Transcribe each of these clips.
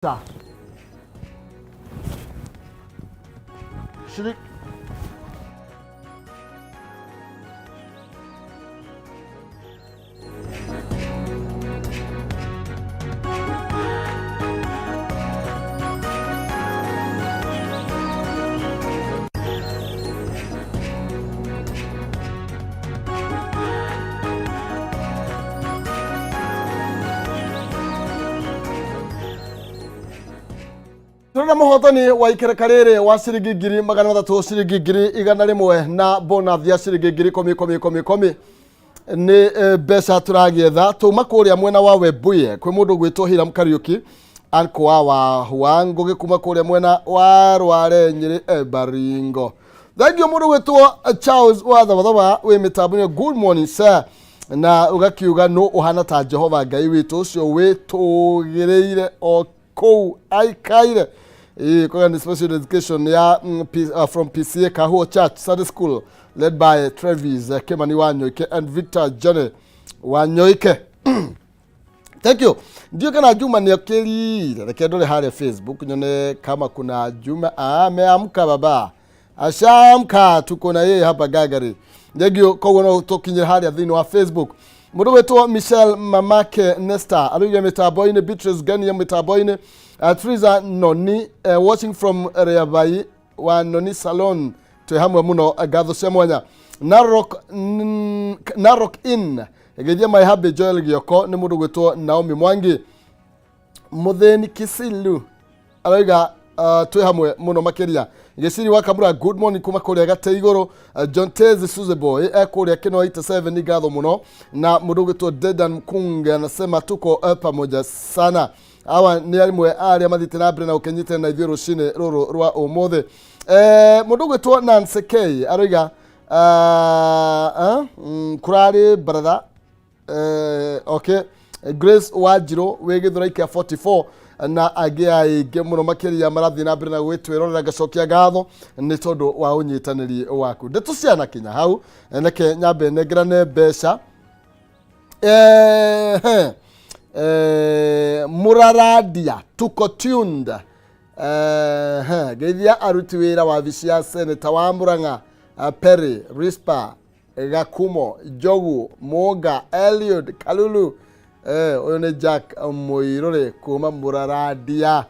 Shirik Tũrĩ na mũhotani wa ikereka rĩrĩ wa ciringi 300,000, ciringi 100,000 na bonus ya ciringi 10,000 ikũmi ikũmi ikũmi. Nĩ mbeca tũragĩetha tuma kũrĩa mwena wa Webuye kwĩ mũndũ gwĩtwo Hiram Kariuki anko wa Huangũgĩ kuma kũrĩa mwena wa Rware Nyĩrĩ, Baringo. Thank you mũndũ gwĩtwo Charles wa Thabatha wĩ mĩtambo-inĩ. Good morning, sir. Na ũgakiuga nũ ũhana ta Jehova Ngai witũ, ũcio wĩtũgĩrĩire o kũu aikaire. Ĩĩ, koga nĩ special education ya from PCA Kahuo Church Sunday School led by Travis Kimani Wanyoike and Victor Johnny Wanyoike. Thank you. Ndio kana Juma nĩ okĩrire. Reke ndore harĩa Facebook nyone kama kuna Juma. Ah, ameamka baba. Ashamka, tuko na yeye hapa gagari. Thank you. Koguo no tũkinyĩre harĩa thĩinĩ wa Facebook. Mũndũ wĩtwo Michelle Mamake Nesta arauga mĩtambo-inĩ, Beatrice Gania mĩtambo-inĩ, Triza Noni, watching from Riabai wa Noni Salon, twĩ hamwe mũno, ngatho cia mwanya. Narok Inn geithia my hubby Joel Gioko. Nĩ mũndũ gwĩtwo Naomi Mwangi. Mũthĩni Kisilu arauga twĩ hamwe mũno makĩria. Gĩciri wa Kamura, good morning kuma kũrĩa gate igũrũ. John Tezi Suze Boy kũrĩa Kĩno 87, ngatho mũno. Na mũndũ gwĩtwo Dedan Mkunge anasema tuko pamoja sana. Awa nĩ amwe arĩa mathiĩte na mbere na gũkĩnyitana na ithuĩ rũcinĩ rũrũ rwa ũmũthĩ. Mũndũ gwĩtwo Nancy K arauga kũrarĩ baratha. Okay, Grace Wanjirũ wĩ Gĩthũrai kĩa 44 na angĩ aingĩ mũno makĩria marathiĩ na mbere na gwĩtwĩrorera, ngacokia ngatho nĩ tondũ wa ũnyitanĩri waku. Ndeto ciana kinya hau, reke nyambe nengerane mbeca. Mũrarandia tuko tuned. Geithia aruti wĩra wabici ya seneta wa Murang'a, Perry Rispa Gakumo, Njogu Mũnga, Eliud Kalulu. Ũyũ nĩ Jack Mũirũrĩ kuma Mũrarandia.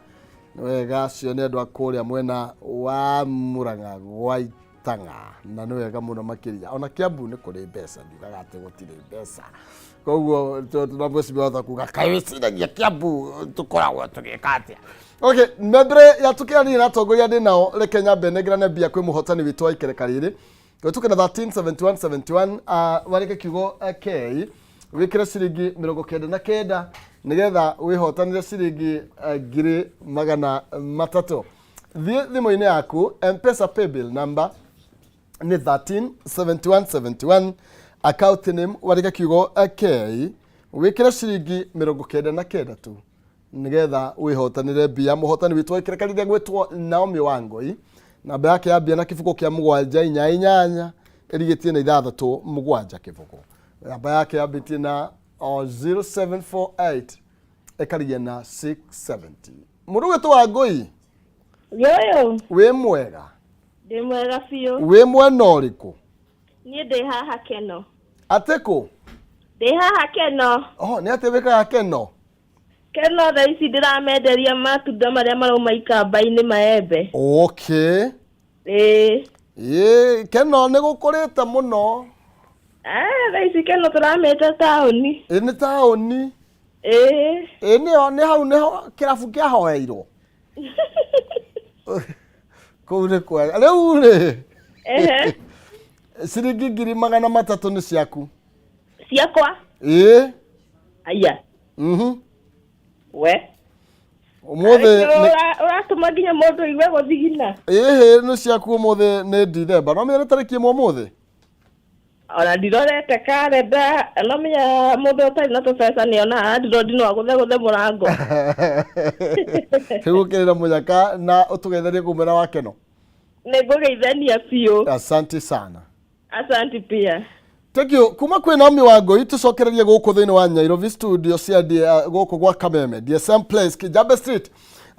Nĩ wega, acio nĩ andũ a kũrĩa mwena wa Murang'a gwa Itang'a, na nĩ wega mũno makĩria. Ona Kiambu nĩ kũrĩ mbeca, ndiugaga atĩ gũtirĩ mbeca. Koguo na mheshimiwa kuga kaĩ wĩciragia Kiambu tũkoragwo tũgĩka atĩa? Okay, mbere ya tũkĩaria na atongoria ndĩ nao, reke nyambe nengerane mbia kwĩ mũhotani witũ wa ikereka rĩrĩ. Tũke na 137171, warĩke kiugo K, wĩkĩre ciringi 99 nĩgetha wĩhotanĩre ciringi 300,000. Thiĩ thimũ-inĩ yaku, Mpesa paybill number nĩ 137171, account name warĩke kiugo K, wĩkĩre ciringi 99 tu nĩgetha wĩhotanĩre mbia. Mũhotani witũ wa ikereka rĩrĩa gwĩtwo Naomi Wangoi, namba yake yambia na kĩbũgũ kĩa 7 4 8 ĩrigĩtie na 6 7 kĩbũgũ. Namba yake yambĩtie na 0748 ĩkarigia na 670. Mũndũ gwĩtwo Wangoi. Yoyo. Wĩ mwega? Ndĩ mwega biũ. Wĩ mwena ũrĩkũ? Niĩ ndĩ haha Keno. Atĩ kũ? Ndĩ haha Keno. Oh, nĩ atĩ wĩkaga Keno? Keno thaa ici ndĩramenderia matunda marĩa marauma ikamba-inĩ, maembe. Okay. Ĩĩ. Ĩĩ, Keno nĩ gũkũrĩte mũno. Ah, thaa ici Keno tũramĩta taũni. Ĩ, nĩ taũni. Ĩĩ. Ĩ, nĩho nĩ hau nĩho kĩrabu kĩahoeirwo. Kũu nĩ kwega. Rĩu rĩ, ciringi 300,000 nĩ ciaku. Ciakwa? Ĩĩ. Aya. We. Ũmũthĩ Ũratũma nginya mũndũ aigue gũthigina. Ĩhĩ, nĩ ciaku. Ũmũthĩ nĩ Dithemba. No menya nĩ tarĩki 1 ũmũthĩ? Ona ndirorete karenda, no menya mũndũ ũtarĩ na tũbeca nĩ onaga ndirondi no agũthe gũthe mũrango. Rĩu ũkĩrĩ na mũnyaka na ũtũgeithanie kũu mwena wa Keno. Nĩ ngũgeithania biũ. Asante sana. Asante pia. Thank you. Kuma kwĩ Naomi Wangũi tũcokererie gũkũ thĩinĩ wa Nairobi studio cia gũkũ gwa Kameme, DSM Place, Kijabe Street.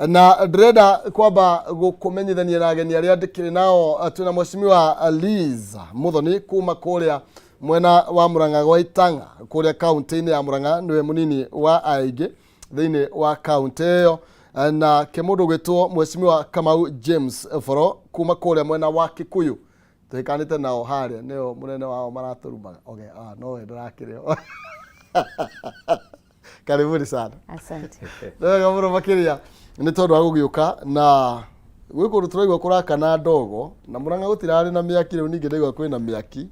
Na ndĩrenda kwamba gũkũmenyithania na ageni arĩa ndĩkĩrĩ nao. Twĩna Mheshimiwa Liz Muthoni kuma kũrĩa mwena wa Murang'a gwa Itang'a, kũrĩa kaunti-inĩ ya Murang'a, nĩwe mũnini wa aingĩ thĩinĩ wa kaunti ĩyo, na ke mũndũ ũgwĩtwo Mheshimiwa Kamau James Boro kuma kũrĩa mwena wa Kikuyu, tũhĩkanĩte nao harĩa, nĩo mũnene wao maratũrumaga. Okay, ah, nowe ndĩrakĩrĩ ho. Karibuni sana. Asante. Nĩ wega mũno makĩria nĩ tondũ wa gũgĩũka na gwĩ kũndũ tũraigua kũrakana ndogo na Mũrang'a gũtirarĩ na mĩaki, rĩu ningĩ ndaigua kwĩna mĩaki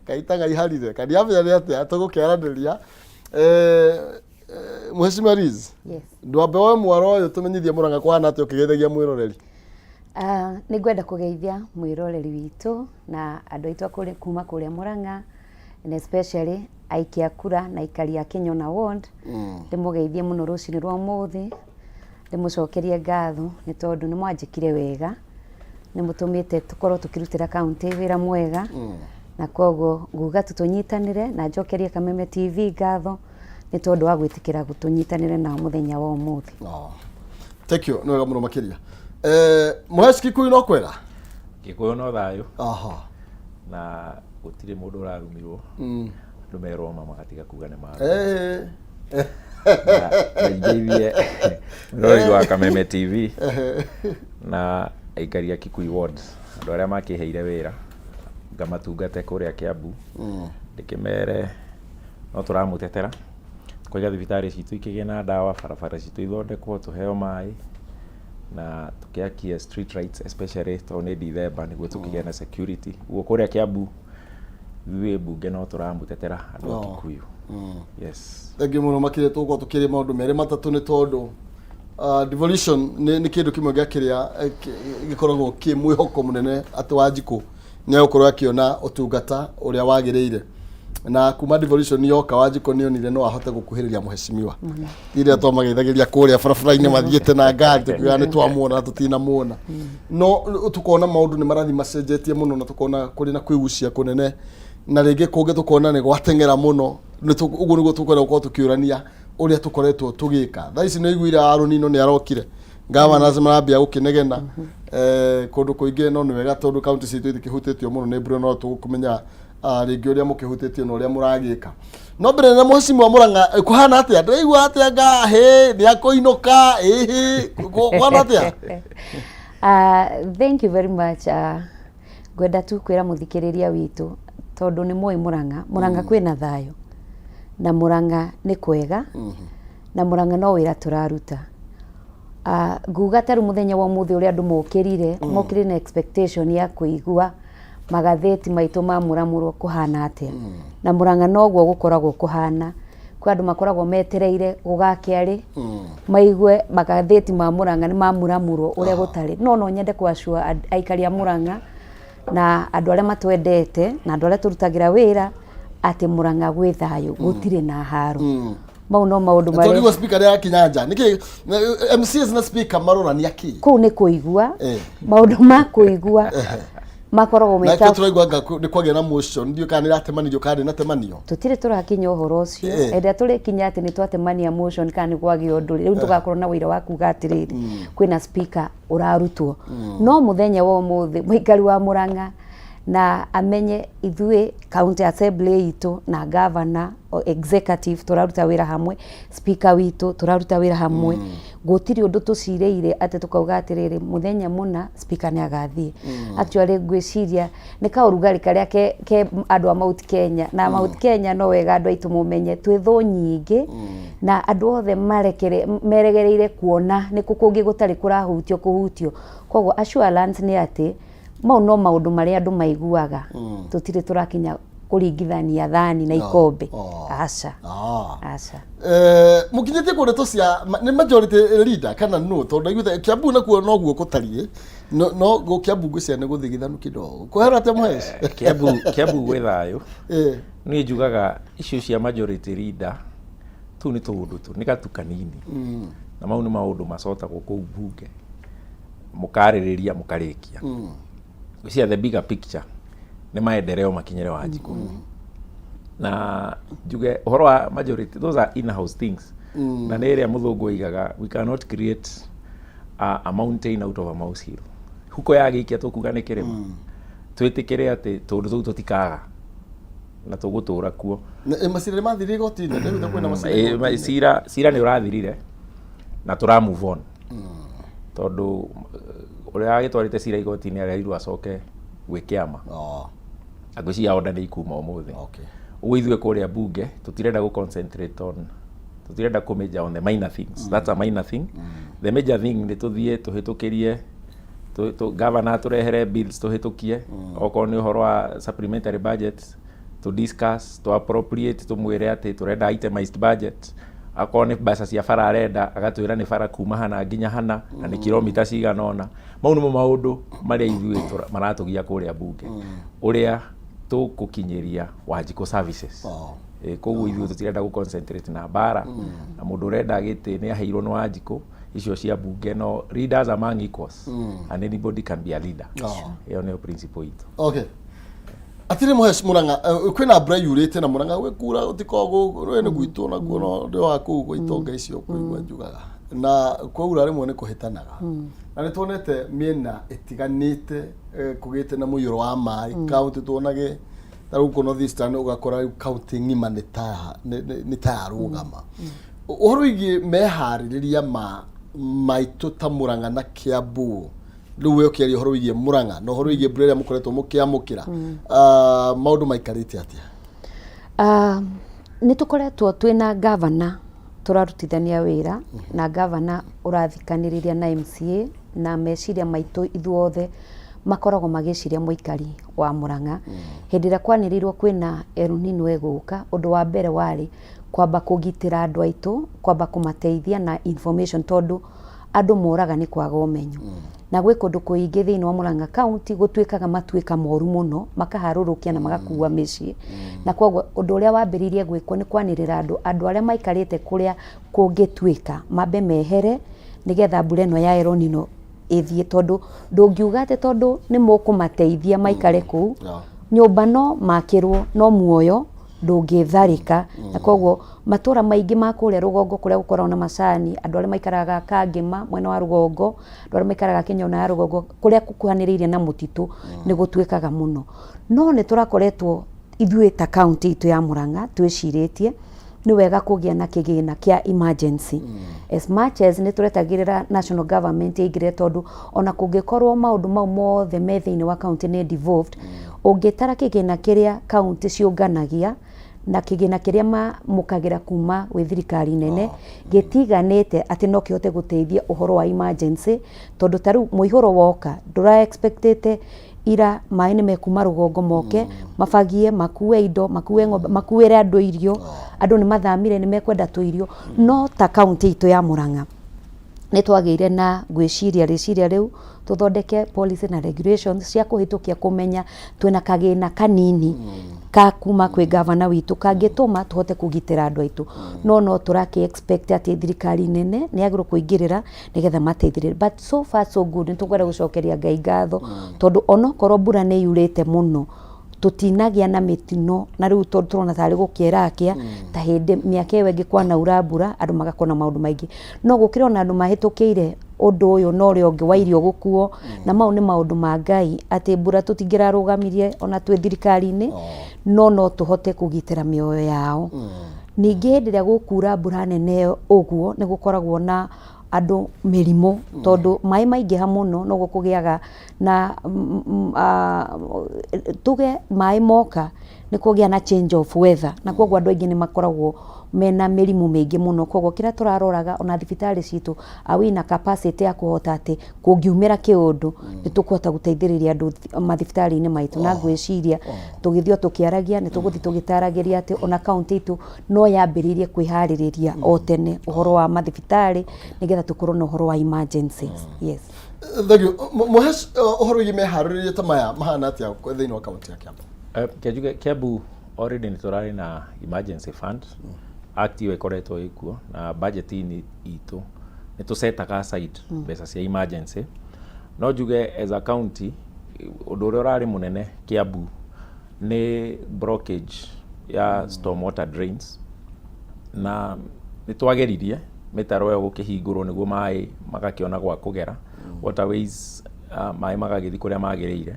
kaitaga iharire kandiamenya nĩ atĩa tũgũkĩaranĩria. Mheshimiwa Liz, Yes. ndwambe woe mwaro ũyũ tũmenyithie Mũrang'a kũhana atĩa ũkĩgeithagia mwĩroreri. Nĩ ngwenda kũgeithia mwĩroreri witũ na andũ aitũ a kuma kũrĩa Mũrang'a, and especially aikia kura na aikari a Kĩnyona ward. Ndĩmũgeithie mũno rũcinĩ rwa ũmũthĩ, ndĩmũcokerie ngatho nĩ tondũ nĩ mwanjĩkire wega, nĩ mũtũmĩte tũkorwo tũkĩrutĩra kaunti wĩra mwega, na koguo nguga tu tũnyitanĩre na njokerie Kameme TV ngatho nĩ tondũ wa gwĩtĩkĩra gũtũnyitanĩre nao mũthenya wa ũmũthĩ. Oh. Thank you, nĩ wega mũno makĩria. Mũheci, Kikuyu no kwega? Gĩkũyũ no thayũ. Aha. Na gũtirĩ mũndũ ũrarumirwo. Andũ merwo ma magatiga kuga nĩ ma. Na ngeithie mwĩroreri wa Kameme TV na aikari a Kikuyu Ward, andũ arĩa makĩheire wĩra ngamatungate kũrĩa Kiambu, ndĩkĩmere no tũramũtetera kũiga thibitarĩ citũ ikĩgĩe na ndawa, barabara citũ ithondekwo, tũheo maĩ na tũkĩakie street lights, especially tondũ nĩ December, nĩguo tũkĩgĩe na security. Ũguo kũrĩa Kiambu ithuĩ mbunge no tũramũtetera andũ a Kikuyu. Yes. Thank you mũno makĩria. Tũgũkorwo tũkĩrĩ maũndũ merĩ matatũ nĩ tondũ devolution nĩ kĩndũ kĩmwe gĩa kĩrĩa gĩkoragwo kĩ mwĩhoko mũnene atĩ Wanjikũ nĩ egũkorwo akĩona ũtungata ũrĩa wagĩrĩire, na kuma devolution yoka Wanjikũ nĩ onire no ahote gũkuhĩrĩria mũhecimiwa iria twamageithagĩria kũrĩa barabara-inĩ mathiĩte na ngari, tũkiuga nĩ twamuona na tũtinamuona, no tũkona maũndũ nĩ marathiĩ macenjetie mũno na tũkona kũrĩ na kwĩgucia kũnene na rĩngĩ kũngĩ tũkona nĩ gwateng'era mũno. Ũguo nĩguo tũkwenda gũkorwo tũkĩũrania ũrĩa tũkoretwo tũgĩka thaa ici. Nĩ iguire Arũnino nĩ arokire, governors marambia gũkĩnegena kũndũ kũingĩ, no nĩ wega tondũ kaunti citũ itikĩhutĩtio mũno nĩ mbura, no tũkũmenya rĩngĩ ũrĩa mũkĩhutĩtio na ũrĩa mũragĩka. No mbere na Mheshimiwa, Mũrang'a kũhana atĩa? Ndĩraigua atĩa ngahĩ nĩ akũinũka ĩhĩ, kũhana atĩa? Thank you very much. Ngwenda tu kwĩra mũthikĩrĩria witũ, tondũ nĩ moĩ Mũrang'a, Mũrang'a kwĩna thayũ na Mũrang'a nĩ kwega na Mũrang'a no wĩra tũraruta. Nguga ta rĩu mũthenya wa ũmũthĩ ũrĩa andũ mokĩrire, mokĩrire na expectation ya kũigua magathĩti maitũ ma mũramũrwo kũhana atĩa, na Mũrang'a noguo gũkoragwo kũhana. Kwĩ andũ makoragwo metereire gũgakĩa rĩ maigue magathĩti ma Mũrang'a nĩ mamuramurwo ũrĩa gũtarĩ. No no nyende kũ-assure aikari a Mũrang'a na andũ arĩa matwendete na andũ arĩa tũrutagĩra wĩra atĩ Mũrang'a gwĩ thayũ, gũtirĩ na haro. Mau no maũndũ tondũ marĩa nĩguo speaker nĩ akinya nja nĩkĩ MCAs na speaker marorania kĩ? Kũu nĩ kũigua maũndũ ma kũigua makoragwo na me kĩo tũraigua anga nĩ kwagĩa na motion, ndiũ kana nĩ ĩratemanĩrio kana ndĩnatemanio. Tũtirĩ tũrakinya ũhoro ũcio. Hĩndĩ ĩrĩa tũrĩkinya atĩ nĩ twatemania motion kana nĩ kwagĩa ũndũ rĩ, rĩu tũgakorwo na ũira wa kuga atĩrĩrĩ, kwĩna speaker ũrarutwo. No mũthenya wa ũmũthĩ mũikari wa Mũrang'a na amenye ithuĩ county assembly itũ na governor o executive tũraruta wĩra hamwe, speaker witũ tũraruta wĩra hamwe. Gũtirĩ ũndũ tũcirĩire atĩ tũkauga atĩrĩrĩ, mũthenya mũna speaker nĩ agathiĩ. Actually ngwĩciria nĩ kaũrugarĩ karĩa ke andũ a Mount Kenya na Mount Kenya, no wega andũ aitũ mũmenye twĩ thũ nyingĩ na andũ othe marekere meregereire kuona nĩ kũ kũngĩ gũtarĩ kũrahutio kũhutio. Koguo assurance nĩ atĩ mau no maũndũ marĩa andũ maiguaga, tũtirĩ tũrakinya kũringithania thani na ikombe. Aca. Aca. Mũkinyĩtie kũ ndeto cia nĩ majority leader kana no, tondũ ndaiguĩte Kiambu nakuo noguo gũtariĩ, no no Kiambu ngwĩciria nĩ gũthigithanu kidogo. Kũhera atĩa, Mũheci? Kiambu gwĩ thayũ. Niĩ njugaga icio cia majority leader tũu nĩ tũũndũ tu, nĩ gatu kanini, na mau nĩ maũndũ macotagwo kũu mbunge, mũkarĩrĩria mũkarĩkia. Ngwĩciria the bigger picture nĩ maendeleo makinyĩre Wanjikũ, na njuge ũhoro wa majority, those are in house things, na nĩ ĩrĩa mũthũngũ oigaga we cannot create a mountain out of a mouse hill. Huko yagĩikia tũkuga nĩ kĩrĩma. Twĩtĩkĩre atĩ tũndũ tũu tũtikaga na tũgũtũra kuo. Macira nĩ mathirire igoti-inĩ, ndaiguĩte kwĩna macira igoti-inĩ. Cira nĩ ũrathirire na tũra move on, tondũ ũrĩa wagĩtwarĩte cira igoti-inĩ arerirwo acoke gwĩ kĩama. Na ngwĩciria order nĩ ikuma ũmũthĩ. Ũguo ithuĩ kũrĩa bunge tũtirenda gũ concentrate on, tũtirenda kũ major on the minor things. That's a minor thing. The major thing nĩ tũthiĩ tũhĩtũkĩrie governor atũrehere bills tũhĩtũkie, okorwo nĩ ũhoro wa supplementary budget to discuss, to appropriate, tũmwĩre atĩ tũrenda itemized budget. Akorwo nĩ mbeca cia bara arenda, agatwĩra nĩ bara kuma hana nginya hana na nĩ kilomita cigana ũna. Mau nĩmo maũndũ marĩa ithuĩ maratũgia kũrĩa bunge, ũrĩa tũgũkinyĩria Wanjikũ services. Koguo ithuĩ tũtirenda gũ concentrate na mbara na mũndũ ũrenda gĩtĩ nĩ aheirwo nĩ Wanjikũ icio cia bunge. No leaders among equals and anybody can be a leader. Ĩyo nĩyo principle itũ. Okay, atirĩ mũhe Mũrang'a, kwĩna mbura yurĩte na Mũrang'a gwĩkura gũtikoragwo rũĩ nĩ gwitũ nakuo, no ndĩ wa kũu gwa itonga icio kũigua njugaga na kwaura rĩmwe nĩ kũhĩtanaga, na nĩ tuonete mĩena ĩtiganĩte kũgĩte na mũiyũro wa maĩ kaunti. Tuonage ta rĩu gũkũ North Eastern ũgakora rĩu kaunti ng'ima nĩ ta yarũgama. Ũhoro wĩgiĩ meharĩrĩria ma maitũ ta Mũrang'a na Kiambu, rĩu we ũkĩaria ũhoro wĩgiĩ Mũrang'a na ũhoro wĩgiĩ mbura ĩrĩa mũkoretwo mũkĩamũkĩra, maũndũ maikarĩte atĩa? Nĩ tũkoretwo twĩna gavana tũrarutithania wĩra na gavana ũrathikanĩrĩria na MCA, na meciria maitũ ithuothe makoragwo magĩciria mũikari wa Mũrang'a. Hĩndĩ ĩrĩa kwanĩrĩirwo kwĩna El Nino ĩgũka, ũndũ wa mbere warĩ kwamba kũgitĩra andũ aitũ, kwamba kũmateithia na information, tondũ andũ moraga nĩ kwaga ũmenyo. Na gwĩ kũndũ kũingĩ thĩinĩ wa Mũrang'a County gũtuĩkaga matuĩka moru mũno, makaharũrũkia na magakua mĩciĩ. Na koguo ũndũ ũrĩa wambĩrĩirie gwĩkwo nĩ kwanĩrĩra andũ arĩa maikarĩte kũrĩa kũngĩtuĩka mambe mehere nĩgetha mbura ĩno ya El Nino ĩthiĩ, tondũ ndũngiuga atĩ tondũ nĩ mũkũmateithia maikare kũu, nyũmba no makĩrwo no muoyo ndũngĩtharĩka. Na koguo matũra maingĩ ma kũrĩa rũgongo kũrĩa gũkoragwo na macani, andũ arĩa maikaraga Kangĩma mwena wa rũgongo, andũ arĩa maikaraga Kĩnyona ya rũgongo, kũrĩa gũkuhanĩrĩirie na mũtitũ nĩ gũtuĩkaga mũno. No nĩ tũrakoretwo ithuĩ ta kaunti itũ ya Mũrang'a twĩcirĩtie nĩ wega kũgĩa na kĩgĩna kĩa emergency, as much as nĩ tũretagĩrĩra national government ĩingĩrĩre, tondũ ona kũngĩkorwo maũndũ mau mothe me thĩinĩ wa kaunti nĩ devolved, ũngĩtara kĩgĩna kĩrĩa kaunti ciũnganagia na kĩgĩna kĩrĩa mamũkagĩra kuma gwĩ thirikari nene gĩtiganĩte atĩ no kĩhote gũteithia ũhoro wa emergency. Tondũ ta rĩu mũihũro woka, ndũra expectĩte ira maĩ nĩ mekuma rũgongo moke mabagie, makue indo, makue ng'ombe, makuĩre andũ irio. Andũ nĩ mathamire, nĩ mekwenda tũirio. No ta kaunti itũ ya Mũrang'a nĩ twagĩire na gwĩciria rĩciria rĩu tũthondeke policy na regulations cia kũhĩtũkia kũmenya twĩna kagĩna kanini ka kuma kwĩ gavana witũ kangĩtũma tũhote kũgitĩra andũ aitũ. No tũrakĩ expect atĩ thirikari nene nĩ yagĩrĩirwo kũingĩrĩra nĩgetha mateithĩrĩrie. But so far so good. Nĩ tũkwenda gũcokeria Ngai ngatho, tondũ onokorwo mbura nĩ yurĩte mũno, tũtinagĩa na mĩtino. Na rĩu tondũ tũrona tarĩ gũkĩa ĩrakĩa, ta hĩndĩ mĩaka ĩyo ĩngĩ kwanaura mbura andũ magakorwo na maũndũ maingĩ, no gũkĩrĩ ona andũ mahĩtũkĩire ũndũ ũyũ na ũrĩa ũngĩ wa irio gũkuo. Na mau nĩ maũndũ ma Ngai atĩ mbura tũtingĩrarũgamirie ona twĩ thirikari-inĩ, no tũhote kũgitĩra mĩoyo yao. Ningĩ hĩndĩ ĩrĩa gũkura mbura nene ũguo, nĩ gũkoragwo na andũ mĩrimũ, tondũ maĩ maingĩha mũno noguo kũgĩaga na tuge maĩ moka nĩ kũgĩa na change of weather, na koguo andũ aingĩ nĩ makoragwo mena mĩrimũ mĩingĩ mũno. Koguo kĩrĩa tũraroraga, ona thibitarĩ citũ, are we na capacity ya kũhota atĩ kũngiumĩra kĩũndũ nĩ tũkũhota gũteithĩrĩria andũ mathibitarĩ-inĩ maitũ? Na ngwĩciria tũgĩthiĩ o tũkĩaragia, nĩ tũgũthiĩ tũgĩtaragĩria atĩ ona kaunti itũ no yambĩrĩirie kwĩharĩrĩria o tene ũhoro wa mathibitarĩ nĩgetha tũkorwo na ũhoro wa emergencies, yes. Thank you. Mũhe ũhoro wĩgiĩ meharĩrĩria ta maya mahana atĩa thĩinĩ wa kaunti ya Kiambu? Kĩnjuge Kiambu already nĩ tũrarĩ na emergency fund. Act ĩyo ĩkoretwo ĩkuo na budget-inĩ itũ nĩ tũsetaga aside mbeca cia emergency. No njuge as a county, ũndũ ũrĩa ũrarĩ mũnene Kiambu nĩ blockage ya storm water drains, na nĩ twageririe mĩtaro ĩyo gũkĩhingũrwo nĩguo maĩ magakĩona gwa kũgera, waterways, maĩ magagĩthiĩ kũrĩa magĩrĩire.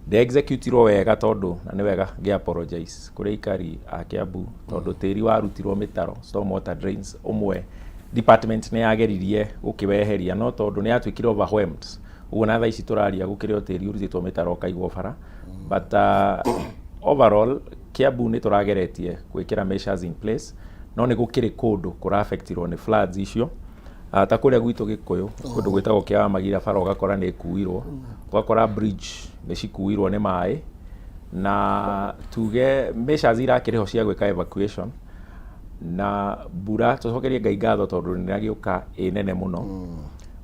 Ndĩ executirwo wega tondũ, na nĩ wega ngĩ apologize kũrĩ aikari a Kiambu, tondũ tĩri warutirwo mĩtaro, storm water drains, ũmwe department nĩ yageririe gũkĩweheria, no tondũ nĩ yatuĩkire overwhelmed, ũguo na thaa ici tũraria gũkĩrĩ o tĩri ũrutĩtwo mĩtaro ũkaigwo bara. But overall Kiambu nĩ tũrageretie gwĩkĩra measures in place, no nĩ gũkĩrĩ kũndũ kũra affectirwo nĩ floods icio. Ta kũrĩa gwitũ Gĩkũyũ, kũndũ gwĩtagwo Kĩa wa Magira, bara ũgakora nĩ ĩkuirwo, ũgakora bridge nĩ cikuirwo nĩ maĩ, na tuge measures irakĩrĩ ho cia gwĩka evacuation. Na mbura, tũcokerie Ngai ngatho tondũ nĩ ĩragĩũka ĩ nene mũno,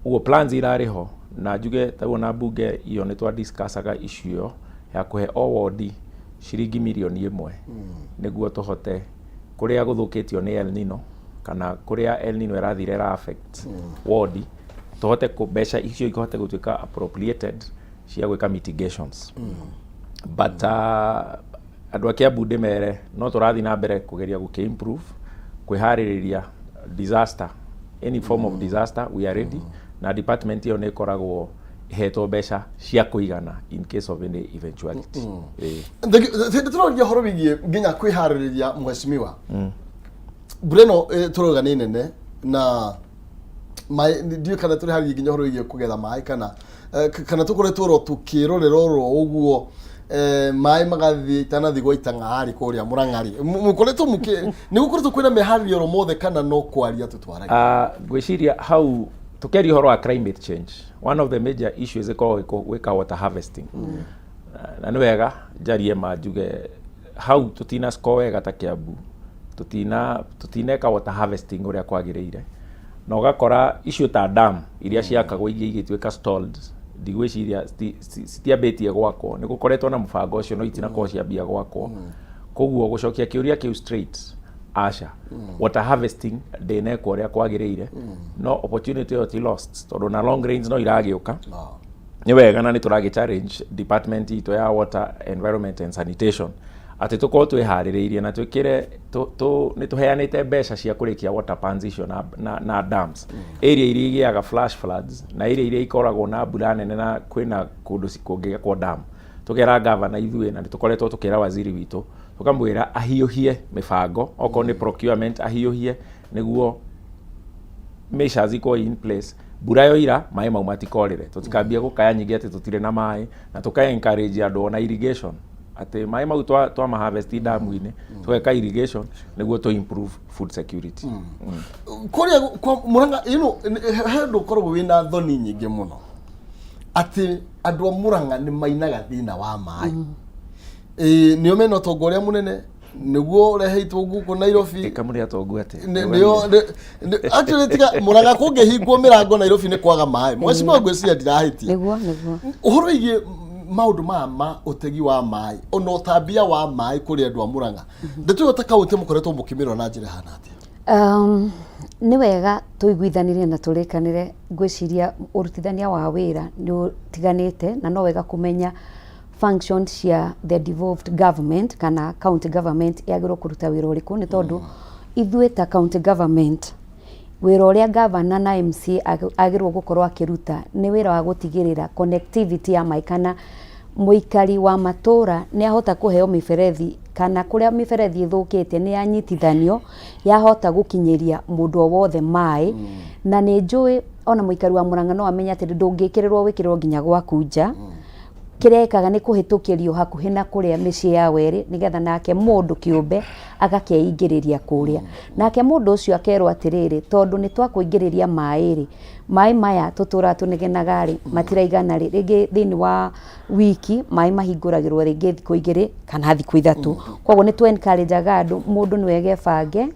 ũguo plans irarĩ ho. Na njuge taguo na mbunge iyo nĩ twa discussaga issue ĩyo ya kũhe o wondi ciringi mirioni 1, nĩguo tũhote kũrĩa gũthũkĩtio nĩ El Nino kana kũrĩa El Nino ĩrathire ĩra affect wodi, tũhote mbeca icio ihote gũtuĩka appropriated cia gwĩka mitigations. But andũ a Kiambu ndĩmere no tũrathiĩ na mbere kũgeria gũkĩ improve kwĩharĩrĩria disaster, any form of disaster, we are ready, na department ĩyo nĩ ĩkoragwo ĩhetwo mbeca cia kũigana in case of any eventuality. Ĩĩ. Hĩndĩ tũroria ũhoro wĩgiĩ nginya kwĩharĩrĩria, mheshimiwa, mbura ĩno tũrauga nĩ nene na maĩ, ndiũĩ kana tũrĩ nginya ũhoro wĩgiĩ kũgetha maĩ kana tũkoretwo oro tũkĩrorera oro ũguo, maĩ magathiĩ itanathiĩ gwa itang'arĩ kũrĩa Mũrang'arĩ. Mũkoretwo mũkĩ nĩ gũkoretwo kwĩna meharĩrio oro mothe kana no kwaria tũtwaragia? Ngwĩciria hau tũkĩaria ũhoro wa climate change, one of the major issues ĩkoragwo gwĩka water harvesting. Na nĩ wega njarie ma njuge hau tũtina score wega ta Kiambu, tũtineka water harvesting ũrĩa kwagĩrĩire, na ũgakora icio ta dam iria ciakagwo ingĩ igĩtuĩka stalled, ndigwĩciria citiambĩtie gwakwo. Nĩ gũkoretwo na mũbango ũcio no itinakorwo ciambia gwakwo. Koguo gũcokia kĩũria kĩu straight, aca, water harvesting ndĩnekwo ũrĩa kwagĩrĩire, no opportunity ĩyo ti lost tondũ na long rains no iragĩũka. Nĩ wega na nĩ tũragĩ challenge department itũ ya water, environment and sanitation atĩ tũkorwo twĩharĩrĩirie na twĩkĩre nĩ tũheanĩte mbeca cia kũrĩkia water pans icio na dams area iria igĩaga flash floods na area iria ikoragwo na mbura nene na kwĩna kũndũ kũngĩakwo dam. Tũkera gavana ithuĩ na nĩ tũkoretwo tũkĩra waziri witũ, tũkamwĩra ahiũhie mĩbango, okorwo nĩ procurement ahiũhie nĩguo measures ikorwo in place, mbura yoira maĩ mau matikorĩre, tũtikambie gũkaya nyingĩ atĩ tũtirĩ na maĩ. Na tũka encourage andũ ona irrigation, atĩ maĩ mau twa ma harvest damu-inĩ tũgeka irrigation nĩguo tũ improve food security. Kũrĩa kwa Mũrang'a, he ũndũ ũkoragwo wĩna thoni nyingĩ mũno atĩ andũ a Mũrang'a nĩ mainaga thĩna wa maĩ. Ĩĩ, nĩo mena ũtonga ũrĩa mũnene, nĩguo ũreheitwo gũkũ Nairobi. Ĩka mũrĩ atongu atĩ? Nĩo actually tiga Mũrang'a kũngĩhingwo mĩrango Nairobi nĩ kwaga maĩ. Mheshimiwa, ngwĩciria ndirahĩtia. Nĩguo. Ũhoro wĩgiĩ maũndũ maya ma ũtegi wa maĩ ona ũtambia wa maĩ kũrĩ andũ a Mũrang'a, ndeto ĩyo ta kaũntĩ mũkoretwo mũkĩmĩrora na njĩra ĩhana atĩa? Nĩ wega tũiguithanĩrie na tũrĩkanĩre. Ngwĩciria ũrutithania wa wĩra nĩ ũtiganĩte na no wega kũmenya function cia the devolved government kana county government yagĩrĩirwo kũruta wĩra ũrĩkũ, nĩ tondũ ithuĩ ta county government, wĩra ũrĩa governor na MCA agĩrĩirwo gũkorwo akĩruta nĩ wĩra wa gũtigĩrĩra connectivity ya maĩ, kana mũikari wa matũra nĩ ahota kũheo mĩberethi, kana kũrĩa mĩberethi ĩthũkĩte nĩ yanyitithanio yahota gũkinyĩria mũndũ o wothe maĩ. Na nĩ njũĩ ona mũikari wa Mũrang'a no amenye atĩ ndũngĩkĩrĩrwo wĩkĩrĩrwo nginya gwaku nja. Kĩrĩa ĩkaga nĩ kũhĩtũkĩrio hakuhĩ na kũrĩa mĩciĩ yao ĩrĩ, nĩgetha nake mũndũ kĩũmbe agakĩingĩrĩria kũrĩa, nake mũndũ ũcio akerwo atĩrĩrĩ, tondũ nĩ twakũingĩrĩria maĩ rĩ, maĩ maya tũtũraga tũnegenaga rĩ matiraigana rĩ, rĩngĩ thĩinĩ wa wiki maĩ mahingũragĩrwo rĩngĩ thikũ 2 kana thikũ 3. Koguo nĩ tũ encourage aga andũ, mũndũ nĩ wega ebange,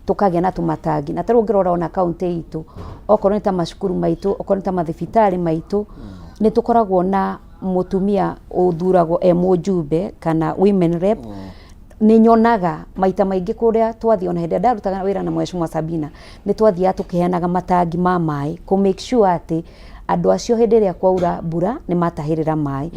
tũkagĩa na tũmatangi. Na tarĩu ũngĩrora ona kaũntĩ itũ, okorwo nĩ ta macukuru maitũ, okorwo nĩ ta mathibitarĩ maitũ, nĩ tũkoragwo na mũtumia ũthuragwo e mũjumbe kana women rep. Nĩ nyonaga maita maingĩ kũrĩa twathiĩ, ona hĩndĩ ĩrĩa ndarutaga wĩra na Mheshimiwa Sabina, nĩ twathiaga tũkĩheanaga matangi ma maĩ kũ make sure atĩ andũ acio hĩndĩ ĩrĩa kwaura mbura nĩ matahĩrĩra maĩ.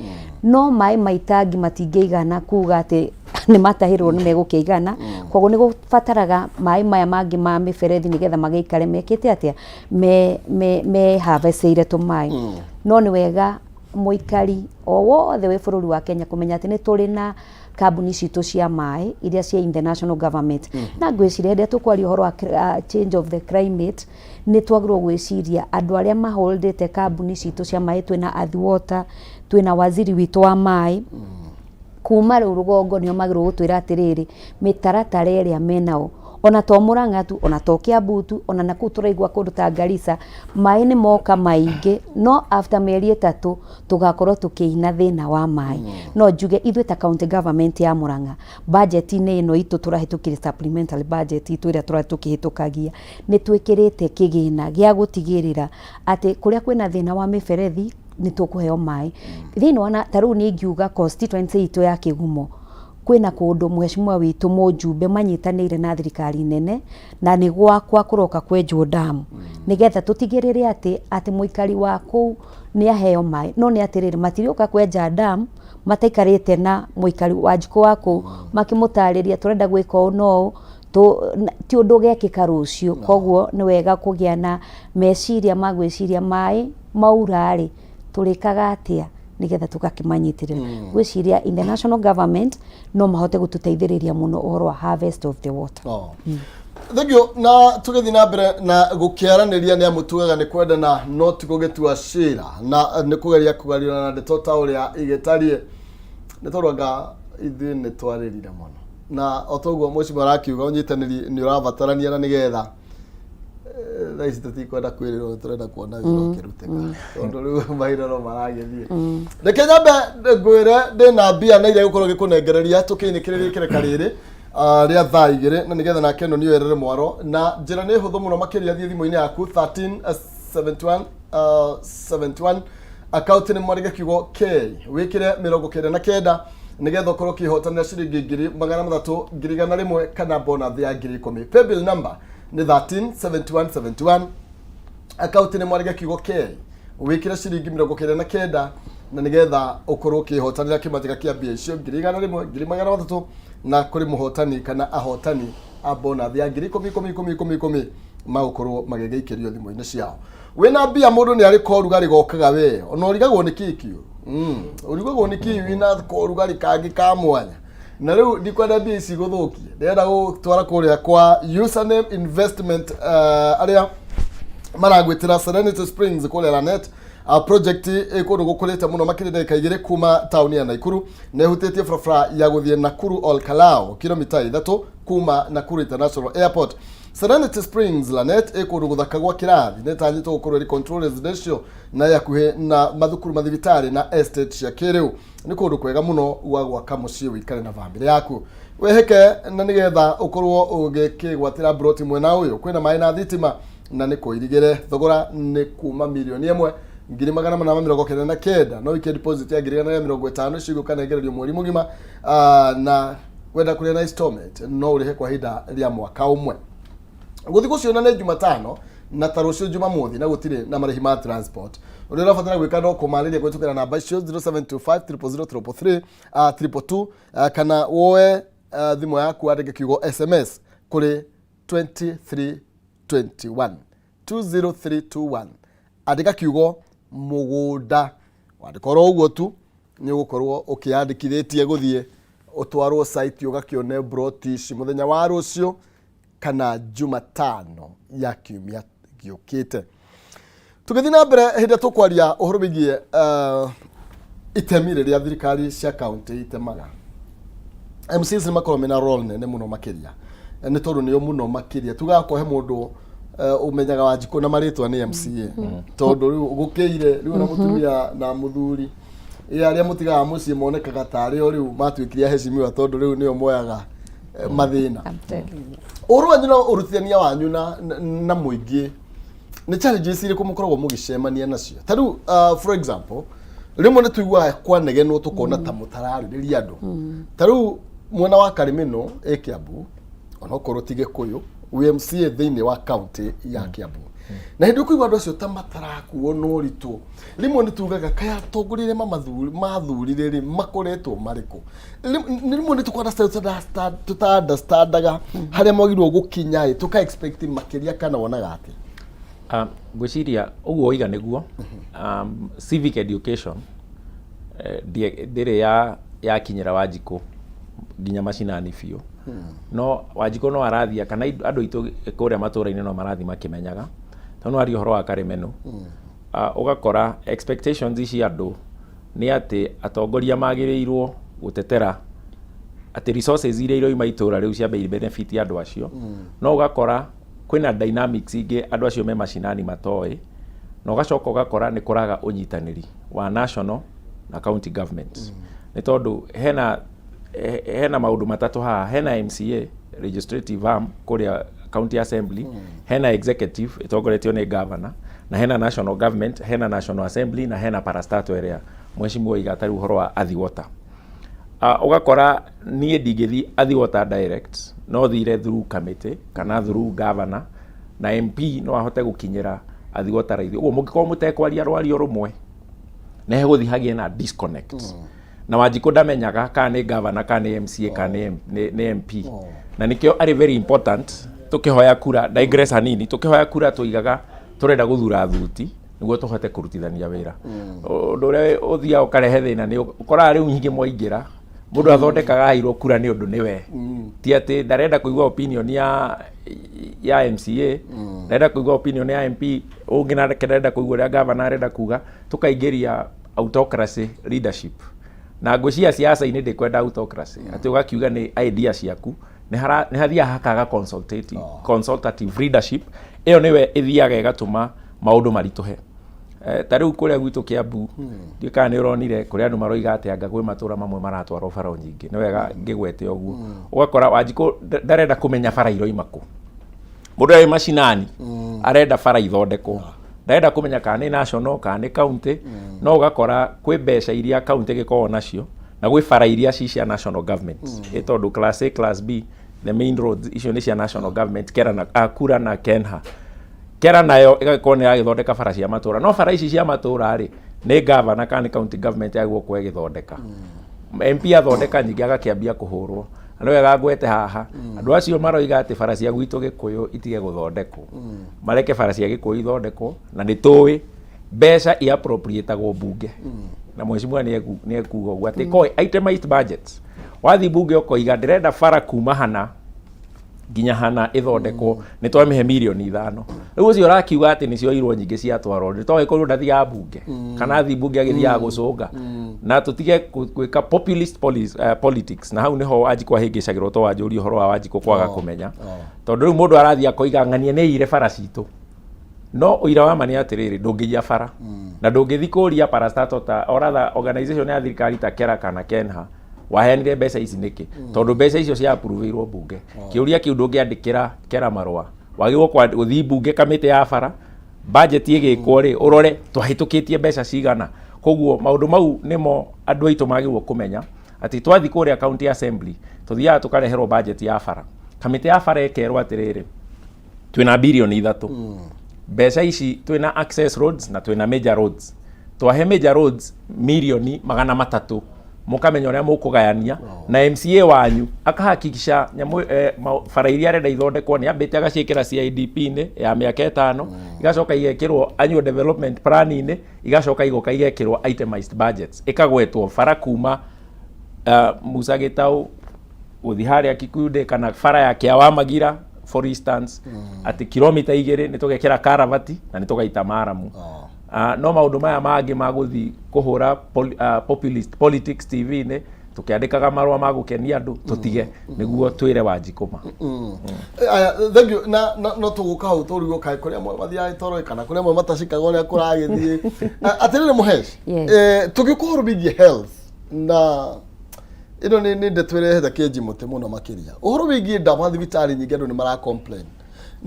No maĩ ma itangi matingĩigana kuga atĩ nĩ matahĩrĩrwo nĩ megũkĩigana. Koguo nĩ gũbataraga maĩ maya mangĩ ma mĩberethi nĩgetha magĩikare mekĩte atĩa, me me mehavecĩire tũmaĩ. No nĩ wega mũikari o wothe wĩ bũrũri wa Kenya kũmenya atĩ nĩ tũrĩ na kambuni citũ cia maĩ iria cia in the national government. Na ngwĩciria hĩndĩ ĩrĩa tũkwaria ũhoro wa change of the climate, nĩ twagĩrĩirwo gwĩciria andũ arĩa maholdĩte kambuni citũ cia maĩ. Twĩna Athi Water, twĩna waziri witũ wa maĩ kuma rĩu rũgongo, nĩo magĩrĩirwo gũtwĩra atĩrĩrĩ, mĩtaratara ĩrĩa menao, ona to Murang'a tu, ona to Kiambu tu, ona nakũu tũraigua kũndũ ta Garissa maĩ nĩ moka maingĩ, no after mĩeri 3 tũgakorwo tũkĩina thĩna wa maĩ. No njuge ithuĩ ta county government ya Murang'a, budget-inĩ ĩno itũ tũrahĩtũkirie, supplementary budget itũ ĩrĩa tũrathiĩ tũkĩhĩtũkagia, nĩ twĩkĩrĩte kĩgĩna gĩa gũtigĩrĩra atĩ kũrĩa kwĩna thĩna wa mĩberethi nĩ tũkũheo maĩ thĩinĩ wa ta rĩu niĩ ingiuga constituency itũ ya Kĩgumo, kwĩna kũndũ mheshimiwa witũ mũjumbe manyitanĩire na thirikari nene na nĩ gwakwa kũroka kwenjwo damu nĩgetha tũtigĩrĩre atĩ mũikari wa kũu nĩ aheo maĩ. No nĩ atĩrĩrĩ, matirĩũka kwenja damu mataikarĩte na mũikari wa njikũ wa kũu makĩmũtarĩria tũrenda gwĩka ũũ na ũũ. Ti ũndũ ũgekĩka rũciũ. Koguo nĩ wega kũgĩa na meciria ma gwĩciria maĩ maura rĩ, tũrĩkaga atĩa nĩgetha tũgakĩmanyitĩrĩra. Ngwĩciria in the national government no mahote gũtũteithĩrĩria mũno ũhoro wa harvest of the water. Oh. Thengiũ. Na tũgĩthiĩ na mbere na gũkĩaranĩria, nĩ amu tugaga nĩ kwendana no ti gũgĩtua cira, na nĩ kũgeria kũgariũra na ndeto ta ũrĩa igĩtariĩ, nĩ tondũ anga ithuĩ nĩ twarĩrire mũno, na o toguo mũcimo arakiuga, ũnyitanĩri nĩ ũrabatarania, na nĩgetha thaa ici tũtikwenda kwĩrĩrwo, tũrenda kuona wĩra ũkĩrutĩka, tondũ rĩu mahinda no maragĩthiĩ. Reke nyambe ngwĩre ndĩna mbia na iria gũkorwo gĩkũnengereria tũkĩinĩkĩrĩria ikereka rĩrĩ rĩa thaa 2, na nĩgetha nake ĩno nĩyo ĩrere mwaro, na njĩra nĩ hũthũ mũno makĩria. Thiĩ thimũ-inĩ yaku 13 71 71, akaunti nĩ mwandĩke kiugo K, wĩkĩre 99, nĩgetha ũkorwo ũkĩhotanĩra ciringi 300,000, 100,000 kana bonus ya 10,000. Paybill number nĩ 13 71 71, akaunti nĩ mwandĩke kiugo K, wĩkĩre ciringi 99, na nĩgetha ũkorwo ũkĩhotanĩra kĩmanjĩka kĩa mbia icio 100,000, 300,000, na kũrĩ mũhotani kana ahotani a bonus ya 10,000, 10, 10, 10, 10 magũkorwo magĩgĩikĩrio thimũ-inĩ ciao. Wĩna mbia, mũndũ nĩ arĩ korugarĩ gokaga we ona ũrigagwo nĩ kĩ kĩu, ũrigagwo nĩ kĩ wĩna korugarĩ kangĩ ka mwanya. Na rĩu ndikwenda mbia ici gũthũkie, ndĩrenda gũtwara kũrĩa kwa Username Investment, arĩa maragwĩtĩra Serenity Springs kũrĩa Lanet. Project ĩ kũndũ gũkũrĩte mũno makĩria, ndagĩka 2 kuma taũni ya Naikuru, na ĩhutĩtie barabara ya gũthiĩ Nakuru Ol Kalou, kilomita 3 kuma Nakuru International Airport. Serenity Springs Lanet ĩ kũndũ gũthaka gwa kĩrathi, nĩ ĩtanyĩtwo gũkorwo ĩrĩ control residential na ĩ hakuhĩ na mathukuru, mathibitarĩ na estate cia kĩrĩu. Nĩ kũndũ kwega mũno gwa gwaka mũciĩ wĩikare na bamĩrĩ yaku weheke, na nĩgetha ũkorwo ũgĩkĩgwatĩra broti mwena ũyũ kwĩna maĩ na thitima na nĩ kũirigĩre. Thogora nĩ kuma 1,899,000. No wike deposit ya 150,000, icio igũkanengererio mweri mũgima. Na wenda kũrĩa na installment, no ũrĩhe kwa ihinda rĩa mwaka ũmwe. Gũthiĩ gũciona nĩ Jumatano na ta rũciũ Jumamothi, na gũtirĩ na marĩhi ma transport. Ũrĩa ũrabatara gwĩka no kũmarĩria kũhĩtũkĩra namba icio 0725 000 333, 222, kana woe thimũ yaku wandĩke kiugo SMS kũrĩ 2321, 20321. Andĩka kiugo mũgũnda. Wandĩka oro ũguo tu, nĩ ũgũkorwo ũkĩyandĩkithĩtie gũthiĩ ũtwarwo site ũgakĩone broti ici mũthenya wa rũciũ kana Jumatano ya kiumia gĩũkĩte. Tũgĩthiĩ na mbere, hĩndĩ ĩrĩa tũkwaria ũhoro wĩgiĩ itemi rĩrĩa thirikari cia kaunti itemaga, MCs nĩ makoragwo mena role nene mũno makĩria, nĩ tondũ nĩo mũno makĩria tugaga ko he mũndũ ũmenyaga Wanjikũ na marĩtwa nĩ MCA, tondũ rĩu gũkĩire rĩu na mũtumia na mũthuri ĩ arĩa mũtigaga mũciĩ monekaga tarĩ o rĩu matuĩkire aheshimiwa, tondũ rĩu nĩo moyaga mathĩna. I'm telling you. Ũhoro wanyu na ũrutithania wanyu na mũingĩ, nĩ challenges irĩkũ mũkoragwo mũgĩcemania nacio? Ta rĩu for example, rĩmwe nĩ tũiguaga kwanegenwo, tũkona ta mũtararĩrĩria andũ. Ta rĩu mwena wa Karimino ĩ Kiambu, onokorwo ti Gĩkũyũ, wĩ MCA thĩinĩ wa kaunti ya Kiambu. Na hĩndĩ ũkũigua andũ acio ta matarakuo na ũritũ, rĩmwe nĩ tugaga kaĩ atongoria arĩa mathurire rĩ makoretwo marĩkũ? Rĩmwe nĩ tũkũ tũta understandaga harĩa mwagĩrĩirwo gũkinya ĩ, tũka expect makĩria kana wonaga atĩa? Ngwĩciria ũguo waiga nĩguo. Civic education ndĩrĩ yakinyĩra Wanjikũ nginya macinani biũ. No Wanjikũ no arathiĩ kana andũ aitũ kũrĩa matũra-inĩ no marathiĩ makĩmenyaga. Tondũ nĩ waria ũhoro wa Karĩmenũ, ũgakora expectations cia andũ nĩ atĩ atongoria magĩrĩirwo gũtetera atĩ resources iria iroima itũra rĩu ciambe i benefit andũ acio. No ũgakora kwĩna dynamics ingĩ andũ acio me macinani matoĩ, na ũgacoka ũgakora nĩ kũraga ũnyitanĩri wa national na county government. Nĩ tondũ hena maũndũ matatũ haha: hena MCA, legislative arm kũrĩa county assembly, hena executive ĩtongoretio nĩ governor, na hena national government, hena national assembly na hena parastatal ĩrĩa mheshimiwa oiga ta rĩu ũhoro wa Athi Water. Ũgakora niĩ ndingĩthiĩ Athi Water direct, no thire through committee kana through governor, na MP no ahote gũkinyĩra Athi Water raithi. Ũguo mũngĩkorwo mũtekwaria rwario rũmwe, nĩ hegũthiĩ hagĩe na disconnect. Na Wanjikũ ndamenyaga kana nĩ governor, kana nĩ MCA, kana nĩ MP. Na nĩkĩo arĩ very important tũkĩhoya kura, digress hanini, tũkĩhoya kura tũigaga tũrenda gũthura thuti nĩguo tũhote kũrutithania wĩra. Ũndũ ũrĩa ũthiaga ũkarehe thĩna nĩ ũkoraga rĩu nyingĩ mwaingĩra, mũndũ athondekaga aheirwo kura nĩ ũndũ nĩwe, ti atĩ ndarenda kũigua opinion ya MCA, ndarenda kũigua opinion ya MP, ũngĩ nake ndarenda kũigua ũrĩa governor arenda kuga. Tũkaingĩria autocracy leadership, na ngwĩciria siasa-inĩ ndĩkwenda autocracy, atĩ ũgakiuga nĩ idea ciaku. Nĩ hathiaga hakaga consultative leadership. Ĩyo nĩwe ĩthiaga ĩgatũma maũndũ maritũhe. Ta rĩu kũrĩa gwitũ Kĩambu, ndiũĩ kana nĩ ũronire kũrĩa andũ maroiga atĩ anga gwĩ matũra mamwe maratwarwo bara nyingĩ. Nĩ wega ngĩgwete ũguo. Ũgakora Wanjikũ ndarenda kũmenya bara iroima kũ. Mũndũ arĩ macinani arenda bara ithondekwo, ndarenda kũmenya kana nĩ national kana nĩ county. No ũgakora kwĩ mbeca iria county ĩgĩkoragwo nacio na gwĩ bara iria ci cia national government, ĩ tondũ class A, class B, the main roads icio nĩ cia national government, Kera na Kura na Kenha. Kera nayo ĩgagĩkorwo nĩ ĩragĩthondeka bara cia matũra, no bara ici cia matũra rĩ, nĩ governor kana nĩ county government yagĩrĩirwo gũkorwo ĩgĩthondeka. MP athondeka nyingĩ agakĩambia kũhũrwo. Na nĩ wega ngwete haha, andũ acio maroiga atĩ bara cia gwitũ Gĩkũyũ itige gũthondekwo, mareke bara cia Gĩkũyũ ithondekwo. Na nĩ tũĩ mbeca iappropriatagwo bunge, na mheshimiwa nĩ ekuga ũguo atĩ ko itemized budgets, wathiĩ bunge ũkoiga ndĩrenda bara kuma hana nginya hana ĩthondekwo, nĩ twamĩhe mirioni 5. Rĩu ũcio ũrakiuga atĩ nĩ cioirwo nyingĩ ciatwarwo, nĩ tondũ ndathiaga bunge, kana athiĩ bunge agĩthiaga gũcũnga. Na tũtige gwĩka populist politics. Na hau nĩho Wanjikũ ahĩngĩcagĩrwo, to wanjũria ũhoro wa Wanjikũ kwaga kũmenya, tondũ rĩu mũndũ arathiĩ akoiga ng'ania nĩ ire bara citũ, no ũira wa ma nĩ atĩrĩrĩ, ndũngĩiya bara na ndũngĩthi kũria parastatal ta or rather organization ya thirikari ta Kera kana Kenha waheanire mbeca ici nĩkĩ, tondũ mbeca icio cia approve-irwo bunge. Kĩũria kĩu ndũngĩandĩkĩra Kera marũa, wagĩrĩirwo gũthiĩ bunge, kamĩtĩ ya bara, budget ĩgĩkwo rĩ, ũrore twahĩtũkĩtie mbeca cigana. Koguo maũndũ mau nĩmo andũ aitũ magĩrĩirwo kũmenya, atĩ twathiĩ kũrĩa county assembly tũthiaga tũkareherwo budget ya bara, kamĩtĩ ya bara ĩkerwo atĩrĩrĩ, twĩna birioni 3, mbeca ici twĩna access roads na twĩna major roads, twahe major roads mirioni 300, mũkamenya ũrĩa mũkũgayania na MCA wanyu akahakikisha nyamũ bara iria arenda ithondekwo nĩ ambĩte agaciĩkĩra CIDP-inĩ ya mĩaka 5, igacoka igekĩrwo annual development plan-inĩ, igacoka igoka igekĩrwo itemized budgets, ĩkagwetwo bara kuma Musa Gĩtaũ gũthiĩ harĩa Kikuyu kana bara ya Kĩa wa Magira for instance, atĩ kilomita 2 nĩ tũgekĩra karavati na nĩ tũgaita maramu. No maũndũ maya mangĩ ma gũthiĩ kũhũra populist politics TV-inĩ tũkĩandĩkaga marũa ma gũkenia andũ, tũtige nĩguo twĩre Wanjikũ ma. Aya, thank you. Na no tũgũka hau tũrigwo kaĩ kũrĩ amwe mathiaga toro kana kũrĩ amwe matacikaga ũrĩa kũragĩthiĩ. Atĩrĩrĩ Mũhesh, Yes. Tũgĩũka ũhoro wĩgiĩ health, na ĩno nĩ ndeto ĩrehete kĩnji mũtĩ mũno makĩria, ũhoro wĩgiĩ ndawa thibitarĩ nyingĩ. Andũ nĩ mara complain,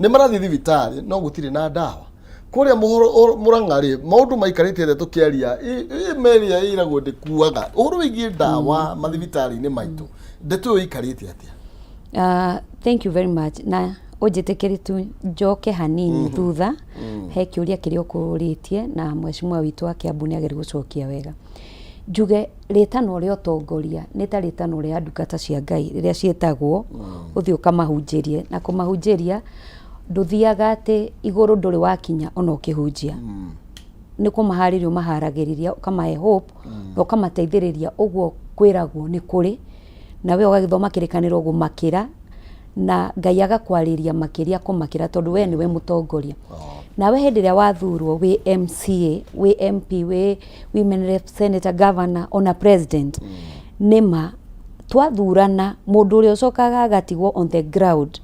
nĩ marathiĩ thibitarĩ no gũtirĩ na ndawa. Kũrĩa Mũrang'a rĩ, maũndũ maikarĩte atĩa tũkĩaria ĩ meria ĩragwo ndĩkuaga? Ũhoro wĩgiĩ ndawa mathibitarĩ-inĩ maitũ, ndeto ĩyo ĩikarĩte atĩa? Thank you very much. Na Ũnjĩtĩkĩrie tu njoke hanini thutha he kĩũria kĩrĩa ũkũrĩtie na mheshimiwa witũ wa Kiambu nĩ ageria gũcokia wega. Njuge rĩtano rĩa ũtongoria nĩ ta rĩtano rĩa ndungata cia Ngai rĩrĩa ciĩtagwo ũthiĩ ũkamahunjĩrie, na kũmahunjĩria ndũthiaga atĩ igũrũ ndũrĩ wakinya ona ũkĩhunjia. Nĩ kũmaharĩria ũmaharagĩrĩria ũkamahe hope na ũkamateithĩrĩria ũguo kwĩragwo nĩ kũrĩ, na we ũgagĩthoma kĩrĩkanĩro gũmakĩra na Ngai agakwarĩria makĩria kũmakĩra tondũ we nĩwe mũtongoria. Nawe hĩndĩ ĩrĩa wathurwo wĩ MCA, wĩ MP, wĩ women rep, senator, governor ona president, nĩma twathurana mũndũ ũrĩa ũcokaga agatigwo on the ground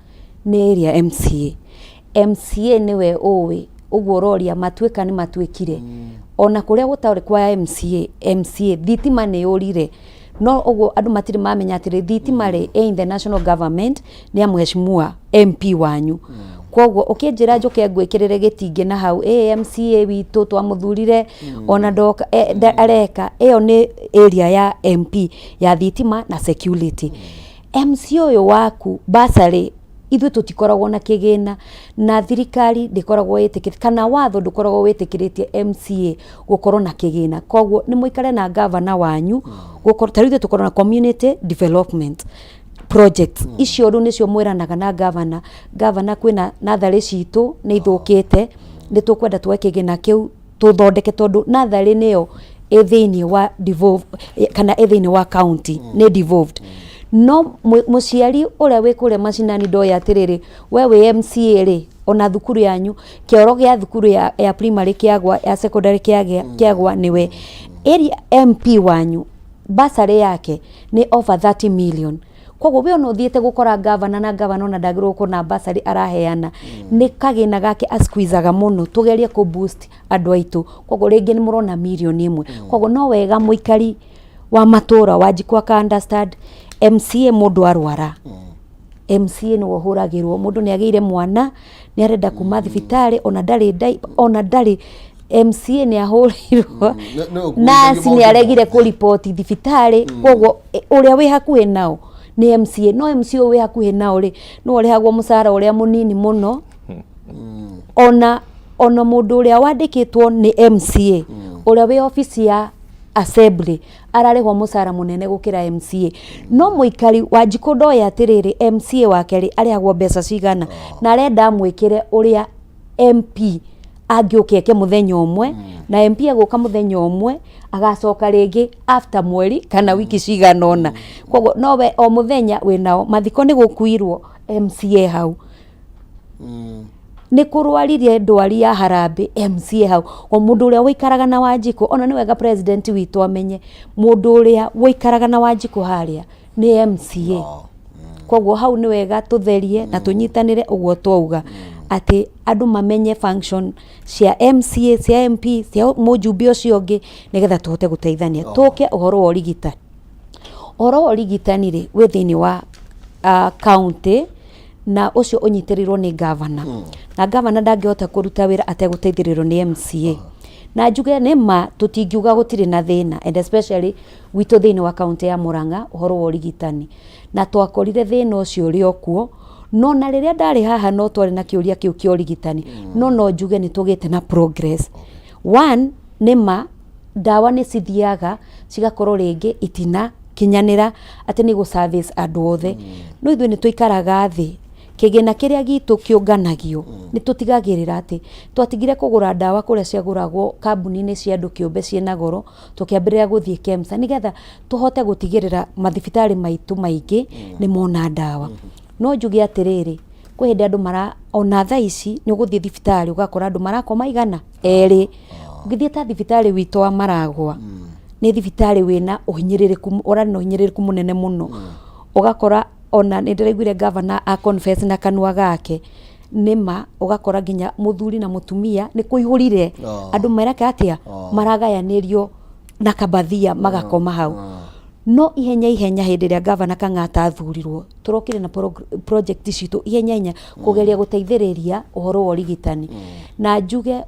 nĩ area MCA. MCA nĩwe ũĩ ũguo ũroria matuĩka nĩ matuĩkire. Ona kũrĩa gũtarĩ kwa MCA, MCA thitima nĩ yũrire no ũguo andũ matirĩ mamenya atĩrĩ thitima rĩ ĩ in the national government nĩ ya mheshimiwa MP wanyu. Koguo ũkĩnjĩra njũke ngwĩkĩrĩre gĩtingĩ na hau ĩ MCA witũ twamũthurire ona ndoka areka ĩyo nĩ area ya MP ya thitima na security. MCA ũyũ waku bursary ithuĩ tũtikoragwo na kĩgĩna na thirikari ndĩkoragwo ĩtĩkĩrĩtie kana watho ndũkoragwo wĩtĩkĩrĩtie MCA gũkorwo na kĩgĩna. Koguo nĩ mũikare na gavana wanyu gũkorwo ta rĩu ithuĩ tũkoragwo na community development projects icio rĩu nĩcio mwĩranaga na gavana. Gavana kwĩna natharĩ citũ nĩ ithũkĩte nĩ tũkwenda tuoe kĩgĩna kĩu tũthondeke tondũ natharĩ nĩyo ĩ thĩinĩ wa devolve kana ĩ thĩinĩ wa county nĩ devolved. No mũciari ũrĩa wĩ kũrĩa macinani ndoĩ atĩrĩrĩ we wĩ MCA rĩ ona thukuru yanyu kĩoro gĩa thukuru ya primary kĩagwa ya secondary kĩagwa nĩwe. Area MP wanyu bursary yake nĩ over 30 million. Koguo we ona ũthiĩte gũkora gavana na gavana ona ndagĩrĩirwo gũkorwo na bursary araheana nĩ kagĩna gake a squeeze aga mũno tũgerie kũ boost andũ aitũ. Koguo rĩngĩ nĩ mũrona mirioni ĩmwe. Koguo no wega mũikari wa matũra Wanjikũ aka understand MCA mũndũ arwara MCA nĩwe ũhũragĩrwo mũndũ nĩ agĩire mwana nĩ arenda kuma thibitarĩ ona ndarĩ ona ndarĩ MCA nĩ ahũrĩirwo nurse nĩ aregire kũriboti thibitarĩ koguo ũrĩa wĩ hakuhĩ nao nĩ MCA no MCA ũyũ wĩ hakuhĩ nao rĩ nĩwe ũrĩhagwo mũcara ũrĩa mũnini mũno ona mũndũ ũrĩa wandĩkĩtwo nĩ MCA ũrĩa wĩ obici ya assembly ararĩhwo mũcara mũnene gũkĩra MCA no mũikari Wanjikũ ndoĩ atĩrĩrĩ MCA wake rĩ arĩhagwo mbeca cigana na arenda amwĩkĩre ũrĩa MP angĩũka eke mũthenya ũmwe na MP agũka mũthenya ũmwe agacoka rĩngĩ after mweri kana wiki cigana ũna. Koguo nowe o mũthenya wĩnao mathiko nĩ gũkuirwo MCA hau nĩ kũrwaririe ndwari ya harambĩ MCA hau o mũndũ ũrĩa ũikaraga na Wanjikũ ona nĩ wega president witũ amenye mũndũ ũrĩa ũikaraga na Wanjikũ harĩa nĩ MCA. Koguo hau nĩ wega tũtherie na tũnyitanĩre ũguo twauga atĩ andũ mamenye function cia MCA cia MP cia mũjumbe ũcio ũngĩ nĩgetha tũhote gũteithania. Tũke ũhoro wa ũrigitani. Ũhoro wa ũrigitani rĩ wĩ thĩinĩ wa county na ũcio ũnyitĩrĩirwo nĩ gavana na gavana ndangĩhota kũruta wĩra ategũteithĩrĩrio nĩ MCA. Na njuge nĩ ma tũtingiuga gũtirĩ na thĩna and especially gwitũ thĩinĩ wa county ya Murang'a ũhoro wa ũrigitani na twakorire thĩna ũcio ũrĩ o kuo no na rĩrĩa ndarĩ haha no twarĩ na kĩũria kĩu kĩa ũrigitani no no njuge nĩ tũgĩte na progress. One nĩ ma ndawa nĩ cithiaga cigakorwo rĩngĩ itina kinyanĩra atĩ nĩ gũ service andũ othe no ithuĩ nĩ tũikaraga thĩ kĩgĩna kĩrĩa gitũ kĩũnganagio nĩ tũtigagĩrĩra atĩ twatigire kũgũra ndawa kũrĩa ciagũragwo kambuni-inĩ cia andũ kĩũmbe ciĩna goro tũkĩambĩrĩria gũthiĩ KEMSA nĩgetha tũhote gũtigĩrĩra mathibitarĩ maitũ maingĩ nĩ mona ndawa. No njuge atĩrĩrĩ kwĩ hĩndĩ andũ mara ona thaa ici nĩ ũgũthiĩ thibitarĩ ũgakora andũ marakoma igana erĩ. Ũngĩthiĩ ta thibitarĩ witũ wa Maragwa nĩ thibitarĩ wĩna ũhinyĩrĩrĩku ũrarĩ na ũhinyĩrĩrĩku mũnene mũno ũgakora ona nĩ ndĩraiguire gavana a confess na kanua gake nĩma ũgakora nginya mũthuri na mũtumia nĩ kũihũrire andũ mereka atĩa maragayanĩrio na kabathia magakoma hau. No ihenya ihenya hĩndĩ ĩrĩa gavana Kang'ata athurirwo. Tũrokire na project citũ ihenya ihenya kũgeria gũteithĩrĩria ũhoro wa ũrigitani. Na njuge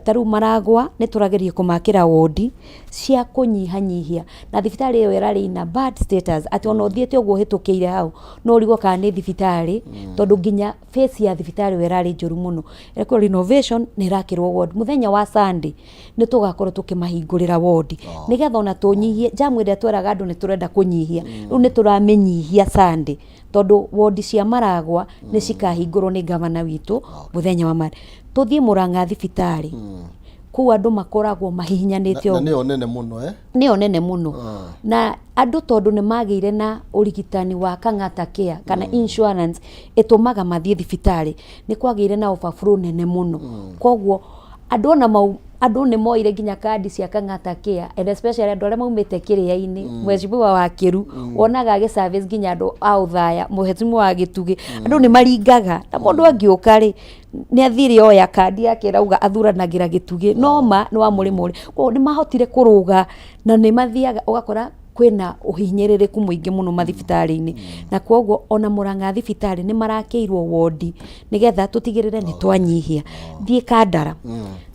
ta rĩu Maragwa nĩ tũrageria kũmakĩra wondi cia kũnyihanyihia, na thibitarĩ ĩyo ĩrarĩ in a bad status atĩ ona ũthiĩte ũguo ũhĩtũkĩire hau no ũrigwo kana nĩ thibitarĩ, tondũ nginya face ya thibitarĩ ĩyo ĩrarĩ njũru mũno. Ĩrekwo renovation na ĩrakĩrwo ward. Mũthenya wa Sunday nĩ tũgakorwo tũkĩmahingũrĩra wondi nĩgetha ona tũnyihie jamu ĩrĩa tweraga andũ nĩ tũrenda kũnyihia. Rĩu nĩ tũramĩnyihia Sunday, tondũ wondi cia Maragwa nĩ cikahingũrwo nĩ gavana witũ mũthenya wa Monday. Tũthiĩ Mũrang'a thibitarĩ, kũu andũ makoragwo mahihinyanĩte Na ũguo. nĩyo nene mũno, eh? Nĩyo nene mũno, na andũ tondũ nĩ magĩire na ũrigitani wa Kang'ata Care kana insurance ĩtũmaga mathiĩ thibitarĩ, nĩ kwagĩire na overflow nene mũno. Koguo andũ ona mau andũ nĩ moire nginya kandi cia Kang'ata Care, and especially andũ arĩa maumĩte kĩrĩa-inĩ. Mheshimiwa wa Kĩru wonaga agĩ service nginya andũ a Ũthaya, mheshimiwa wa Gĩtugĩ, andũ nĩ maringaga na mũndũ angĩũka rĩ, nĩ athire oya kandi yake ĩrauga athuranagĩra Gĩtugĩ, no ma nĩ wa mũrĩmo ũrĩa. Koguo nĩ mahotire kũrũga na nĩ mathiaga ũgakora kwĩna ũhinyĩrĩrĩku mũingĩ mũno mathibitarĩ-inĩ, na koguo ona Mũrang'a thibitarĩ nĩ marakĩirwo wondi nĩgetha tũtigĩrĩre nĩ twanyihia. Thiĩ Kandara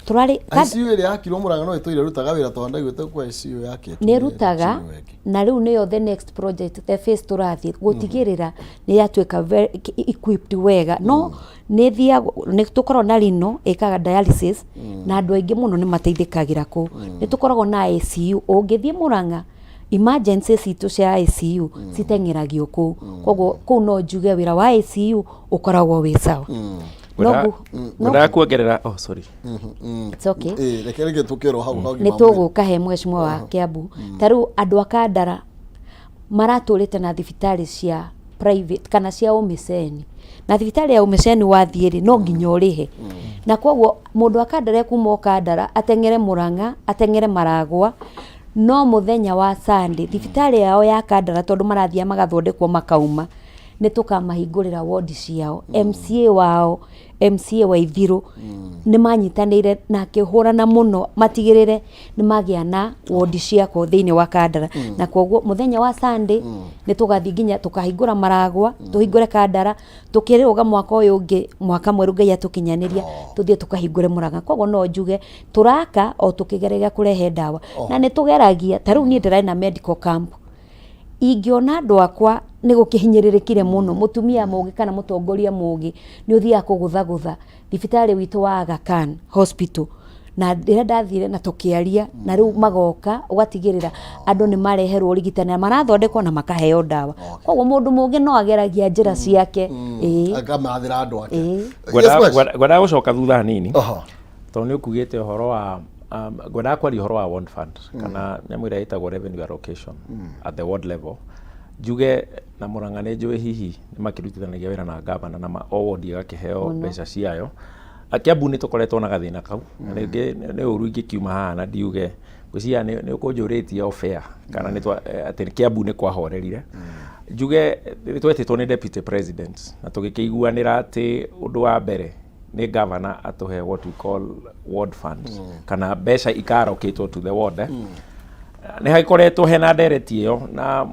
tũrarĩ ICU ĩrĩa yakirwo Mũrang'a no ĩtũire ĩrutaga wĩra, tondũ ndaiguĩte kwa ICU yakĩtwo nĩ ĩrutaga. ICU ĩngĩ. Na rĩu nĩyo the next project, the phase tũrathiĩ gũtigĩrĩra nĩ yatuĩka very equipped wega. No nĩ thiagwo, nĩ tũkoragwo na rino ĩkaga dialysis na andũ aingĩ mũno nĩ mateithĩkagĩra kũu. Nĩ tũkoragwo na ICU, ũngĩthiĩ Mũrang'a emergency citũ cia ICU citeng'eragio kũu. Koguo kũu no njuge wĩra wa ICU ũkoragwo wĩ sawa. No Ngwendaga kuongerera, oh sorry. It's okay. Reke rĩngĩ tũkĩrwo hau ha ũgima Nĩ wa mwĩrĩ. Tũgũka he mheshimiwa wa Kiambu. Ta rĩu andũ a Kandara maratũrĩte na thibitarĩ cia private kana cia ũmĩceni, na thibitarĩ ya ũmĩceni wathiĩ rĩ, no nginya ũrĩhe. Na koguo mũndũ wa Kandara ekuma o Kandara ateng'ere Mũrang'a, ateng'ere Maragwa, no mũthenya wa Sunday thibitarĩ yao ya Kandara, tondũ marathiĩ magathondekwo makauma, nĩ tũkamahingũrĩra wondi ciao. MCA wao, MCA wa Ithiru, nĩ manyitanĩire na akĩhũrana mũno matigĩrĩre nĩ magĩa na wondi ciakwo thĩinĩ wa Kandara. Na koguo mũthenya wa Sunday nĩ tũgathiĩ nginya tũkahingũra Maragwa, tũhingũre Kandara, tũkĩrũga mwaka ũyũ ũngĩ, mwaka mwerũ Ngai atũkinyanĩria, tũthiĩ tũkahingũre Mũrang'a. Koguo no njuge tũraka o tũkĩgeragia kũrehe ndawa, na nĩ tũgeragia. Ta rĩu niĩ ndĩrarĩ na medical camp, ingĩona andũ akwa nĩ gũkĩhinyĩrĩrĩkire mũno, mũtumia mũgĩ kana mũtongoria mũgĩ nĩ ũthiaga kũgũthagũtha thibitarĩ witũ wa Aga Khan Hospital, na rĩrĩa ndathire na tũkĩaria na rĩu magoka, ũgatigĩrĩra andũ nĩ mareherwo ũrigitani na marathondekwo na makaheo ndawa. Koguo mũndũ mũgĩ no ageragia njĩra ciake, ĩĩ. Akamathĩra andũ ake. Ĩĩ. Yes, Wes. Ngwendaga gũcoka thutha hanini, tondũ nĩ ũkugĩte ũhoro wa ngwendaga kwaria ũhoro wa ward fund kana nyamũ ĩrĩa ĩtagwo revenue allocation at the ward level. Njuge na Mũrang'a nĩ njũĩ hihi nĩ makĩrutithanagia wĩra na gavana na o ward ĩgakĩheo mbeca ciayo. Kiambu nĩ tũkoretwo na gathĩna kau, na rĩngĩ nĩ ũru ingĩkiuma haha na ndiuge, ngwĩciria nĩ ũkũnjũrĩtie off air kana nĩ atĩ Kiambu nĩ kwahorerire. Njuge nĩ twetĩtwo nĩ deputy president na tũgĩkĩiguanĩra atĩ ũndũ wa mbere nĩ governor atũhe what we call ward fund kana mbeca ikarokĩtwo to the ward, eh. Nĩ hagĩkoretwo hena ndereti ĩyo na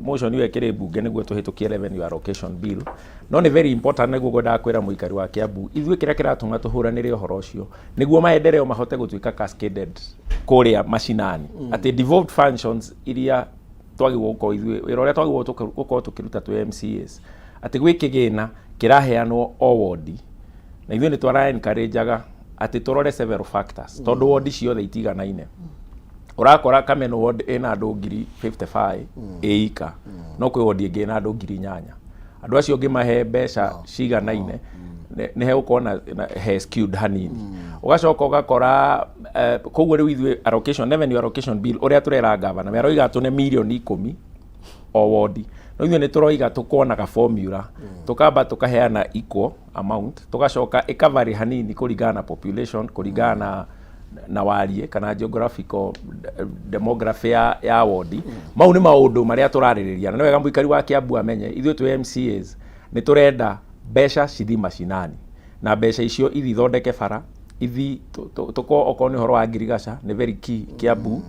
motion ĩyo ĩkĩrĩ mbunge nĩguo tũhĩtũkie revenue allocation bill, no nĩ very important. Nĩguo ngwendaga kwĩra mũikari wa Kiambu, ithuĩ kĩrĩa kĩratũma tũhũranĩre ũhoro ũcio nĩguo maendeleo mahote gũtuĩka cascaded kũrĩa macinani, atĩ devolved functions iria twagĩrĩirwo gũkorwo ithuĩ, wĩra ũrĩa twagĩrĩirwo gũkorwo tũkĩruta twĩ MCAs, atĩ gwĩ kĩgĩna kĩraheanwo o wondi, na ithuĩ nĩ twara encourageaga atĩ tũrore several factors, tondũ wondi ciothe itiganaine. Ũrakora Kameno ward ĩna andũ 55,000 ĩika, no kwĩ wondi ĩngĩ ĩna andũ 8,000. Andũ acio ũngĩmahe mbeca ciganaine nĩ hegũkorwo na he skewed hanini. Ũgacoka ũgakora koguo rĩu ithuĩ allocation, revenue allocation bill, ũrĩa tũrera gavana, we aroiga tũne mirioni 10 o wondi, no ithuĩ nĩ tũroiga tũkonaga formula, tũkamba tũkaheana equal amount, tũgacoka ĩkavari hanini kũringana na population, kũringana na wariĩ kana geographical demography ya wondi. Mau nĩ maũndũ marĩa tũrarĩrĩria, na nĩ wega mũikari wa Kiambu amenye ithuĩ twĩ MCAs nĩ tũrenda mbeca cithi macinani, na mbeca icio ithi ithondeke bara, ithi tũkorwo okorwo nĩ ũhoro wa ngirigaca nĩ very key Kiambu,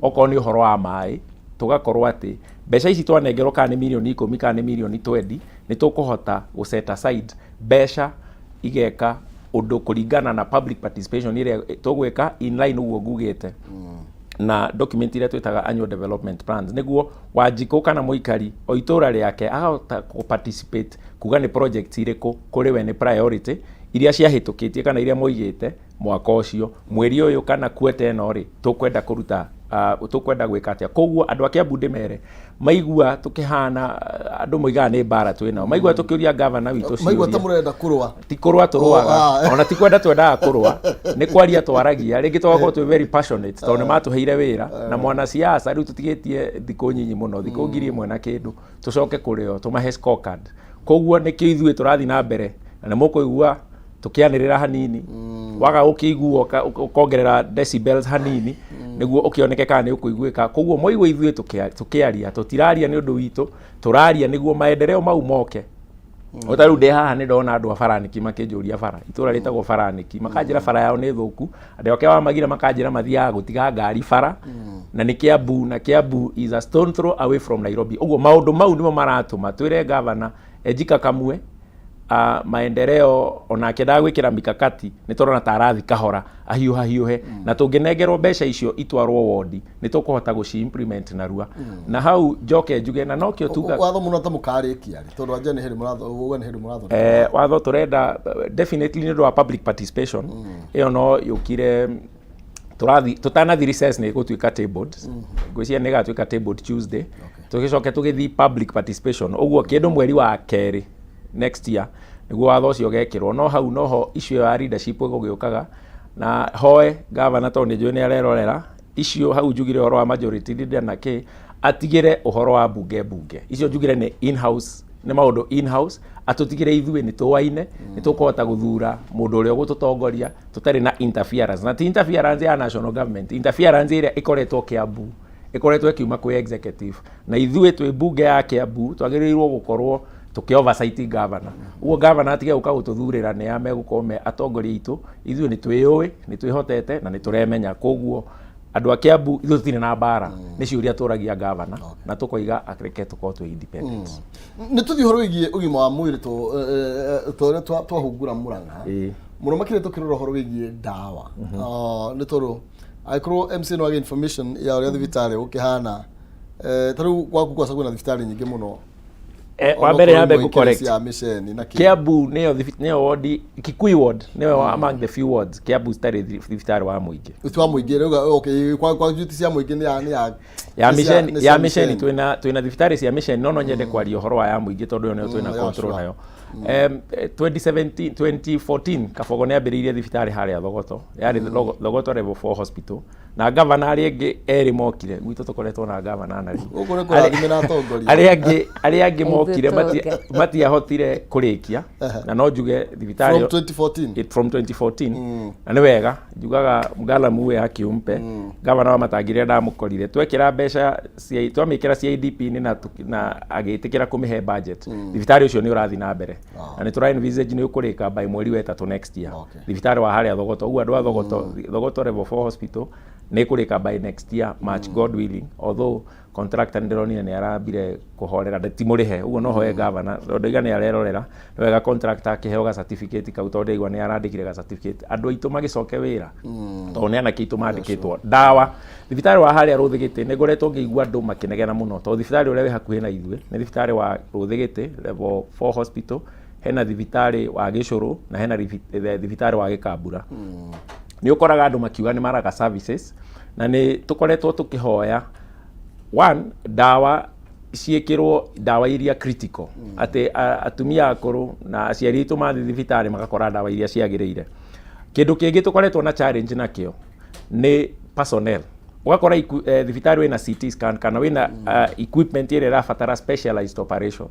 okorwo nĩ ũhoro wa maĩ. Tũgakorwo atĩ mbeca ici twanengerwo, kana nĩ mirioni 10 kana nĩ mirioni 20, nĩ tũkũhota gũ set aside mbeca igeka ũndũ kũringana na public participation ĩrĩa tũgwĩka in line ũguo ngugĩte na document iria twĩtaga annual development plans, nĩguo Wanjikũ kana mũikari o itũra rĩake akahota kũ participate kuga nĩ projects irĩkũ kũrĩ we nĩ priority, iria ciahĩtũkĩtie kana iria moigĩte mwaka ũcio, mweri ũyũ kana quarter ĩno rĩ, tũkwenda kũruta, tũkwenda gwĩka atĩa. Koguo andũ a Kiambu ndĩmere maigua tũkĩhana andũ moigaga nĩ mbara twĩnao, maigua tũkĩũria gavana witũ Maigua ta ciũria. Mũrenda kũrũa. Ti kũrũa tũrũaga. Oh, ah. Ona ti kwenda twendaga kũrũa, nĩ kwaria twaragia rĩngĩ tũgakorwo twĩ very passionate tondũ nĩ matũheire wĩra na mwanasiasa. Rĩu tũtigĩtie thikũ nyinyi mũno, thikũ 1000 na kĩndũ tũcoke kũrĩo tũmahe scorecard. Koguo nĩkĩo ithuĩ tũrathiĩ na mbere na nĩ mũkũigua tũkĩanĩrĩra hanini, waga gũkĩiguo ũkongerera decibels hanini nĩguo ũkĩoneke kana nĩ ũkũiguĩka. Koguo mwaigua ithuĩ tũkĩaria, tũtiraria nĩ ũndũ witũ, tũraria nĩguo maendeleo mau moke. O ta rĩu ndĩ haha nĩ ndona andũ a Baranĩki makĩnjũria bara, itũra rĩtagwo Baranĩki, makanjĩra bara yao nĩ thũku. Andũ ake wa Magira makanjĩra mathiaga gũtiga ngari bara na nĩ Kiambu, na Kiambu is a stone throw away from Nairobi. Ũguo maũndũ mau nĩmo maratũma twĩre gavana ejika kamwe maendeleo onake ndagwĩkĩra mikakati, nĩ tũrona ta arathi kahora ahiũha hiũhe, na tũngĩnengerwo mbeca icio itwarwo wondi nĩ tũkũhota gũci implement narua. Na hau njoke njuge na nokĩo tuga Watho mũno ta mũkarĩkia rĩ, tondũ anja nĩ hĩndĩ mũratho uga nĩ hĩndĩ mũrathondeka? Watho tũrenda definitely nĩ ũndũ wa public participation ĩyo no yũkire tũrathi tũtanathi recess nĩ ĩgũtuĩka tabled. Ngwĩciria nĩ ĩgatuĩka tabled Tuesday, tũgĩcoke tũgĩthiĩ public participation ũguo kĩndũ mweri wa kerĩ next year nĩguo watho ũcio ũgekĩrwo. No hau noho issue ya leadership ĩgũgĩũkaga, na hoe gavana tondũ nĩ njũĩ nĩ arerorera icio. Hau njugire ũhoro wa majority leader na kĩ, atigĩre ũhoro wa bunge bunge icio njugire nĩ in house, nĩ maũndũ in house, atũtigĩre ithuĩ nĩ tũwaine, nĩ tũkũhota gũthura mũndũ ũrĩa ũgũtũtongoria tũtarĩ na interference, na ti interference ya national government, interference ĩrĩa ĩkoretwo Kiambu ĩkoretwo ĩkiuma kwĩ executive. Na ithuĩ twĩ bunge ya Kiambu twagĩrĩirwo gũkorwo tũkĩ oversight governor. Ũguo governor atige gũka gũtũthurĩra nĩ a megũkorwo me atongoria aitũ. Ithuĩ nĩ twĩyũĩ, nĩ twĩhotete na nĩ tũremenya. Koguo andũ a Kiambu, ithuĩ tũtirĩ na mbara, nĩ ciũria tũragia governor na tũkoiga areke tũkorwo twĩ independent. Nĩ tũthiĩ ũhoro wĩgiĩ ũgima wa mwĩrĩ to ũrĩa twahungura Mũrang'a mũno makĩria tũkĩrora ũhoro wĩgiĩ ndawa. Ah, nĩ tondũ angĩkorwo MC no age information ya ũrĩa thibitarĩ gũkĩhana, ta rĩu gwaku kwaca kwĩna thibitarĩ nyingĩ mũno. Wa mbere yambe ngũ correct. Ya mĩceni na kĩ. Kiambu nĩyo nĩyo ward, Kikuyu ward nĩyo among the few wards Kiambu citarĩ thibitarĩ wa mũingĩ. Ũti wa mũingĩ rĩu, okay, kwa duty cia mũingĩ nĩ ya ya nĩ mĩceni nĩ cia ya mĩceni. Twĩna thibitarĩ cia mĩceni, no nyende kwaria ũhoro wa ya mũingĩ tondũ ĩyo nĩyo twĩna control nayo. 2017, 2014 Kabogo nĩ ambĩrĩirie thibitarĩ harĩa Thogoto, yarĩ Thogoto Level 4 Hospital, na gavana arĩa angĩ erĩ mokire gwitũ, tũkoretwo na gavana na rĩu Gũkũ nĩ kũrathime na atongoria. Arĩa angĩ mokire Ithuĩ matiahotire kũrĩkia, na no njuge thibitarĩ From 2014. From 2014, na nĩ wega njugaga mgalamu we akiumpe gavana wa Matangi rĩrĩa ndamũkorire twekĩra mbeca cia twamĩkĩra CIDP-inĩ na agĩtĩkĩra kũmĩhe budget. Thibitarĩ ũcio nĩ ũrathiĩ na mbere na nĩ tũra envisage nĩ ũkũrĩka by mweri wa ĩtatũ next year. Thibitarĩ wa harĩa Thogoto, ũguo andũ a Thogoto, Thogoto Level 4 Hospital nĩ ĩkũrĩka by next year March, God willing, although contractor nĩ ndĩronire nĩ arambire kũhorera, ti mũrĩhe. Ũguo no hoe gavana tondũ ndaiga nĩ arerorera, nĩ wega contractor akĩheo ga certificate kau tondũ ndaigua nĩ arandĩkire ga certificate andũ aitũ magĩcoke wĩra tondũ nĩ anake aitũ mandĩkĩtwo. Ndawa, thibitarĩ wa harĩa Rũthĩgĩtĩ, nĩ ngoretwo ngĩigua andũ makĩnegena mũno tondũ thibitarĩ ũrĩa wĩ hakuhĩ na ithuĩ nĩ thibitarĩ wa Rũthĩgĩtĩ Level 4 Hospital, hena thibitarĩ wa Gĩcũrũ na hena thibitarĩ wa Gĩkambura. Nĩ ũkoraga andũ makiuga nĩ maraga services, na nĩ tũkoretwo tũkĩhoya one, ndawa ciĩkĩrwo, ndawa iria critical, atĩ atumia akũrũ na aciari aitũ mathiĩ thibitarĩ magakora ndawa iria ciagĩrĩire. Kĩndũ kĩngĩ tũkoretwo na challenge nakĩo nĩ personnel. Ũgakora thibitarĩ wĩna CT scan kana wĩna equipment ĩrĩa ĩrabatara specialized operation,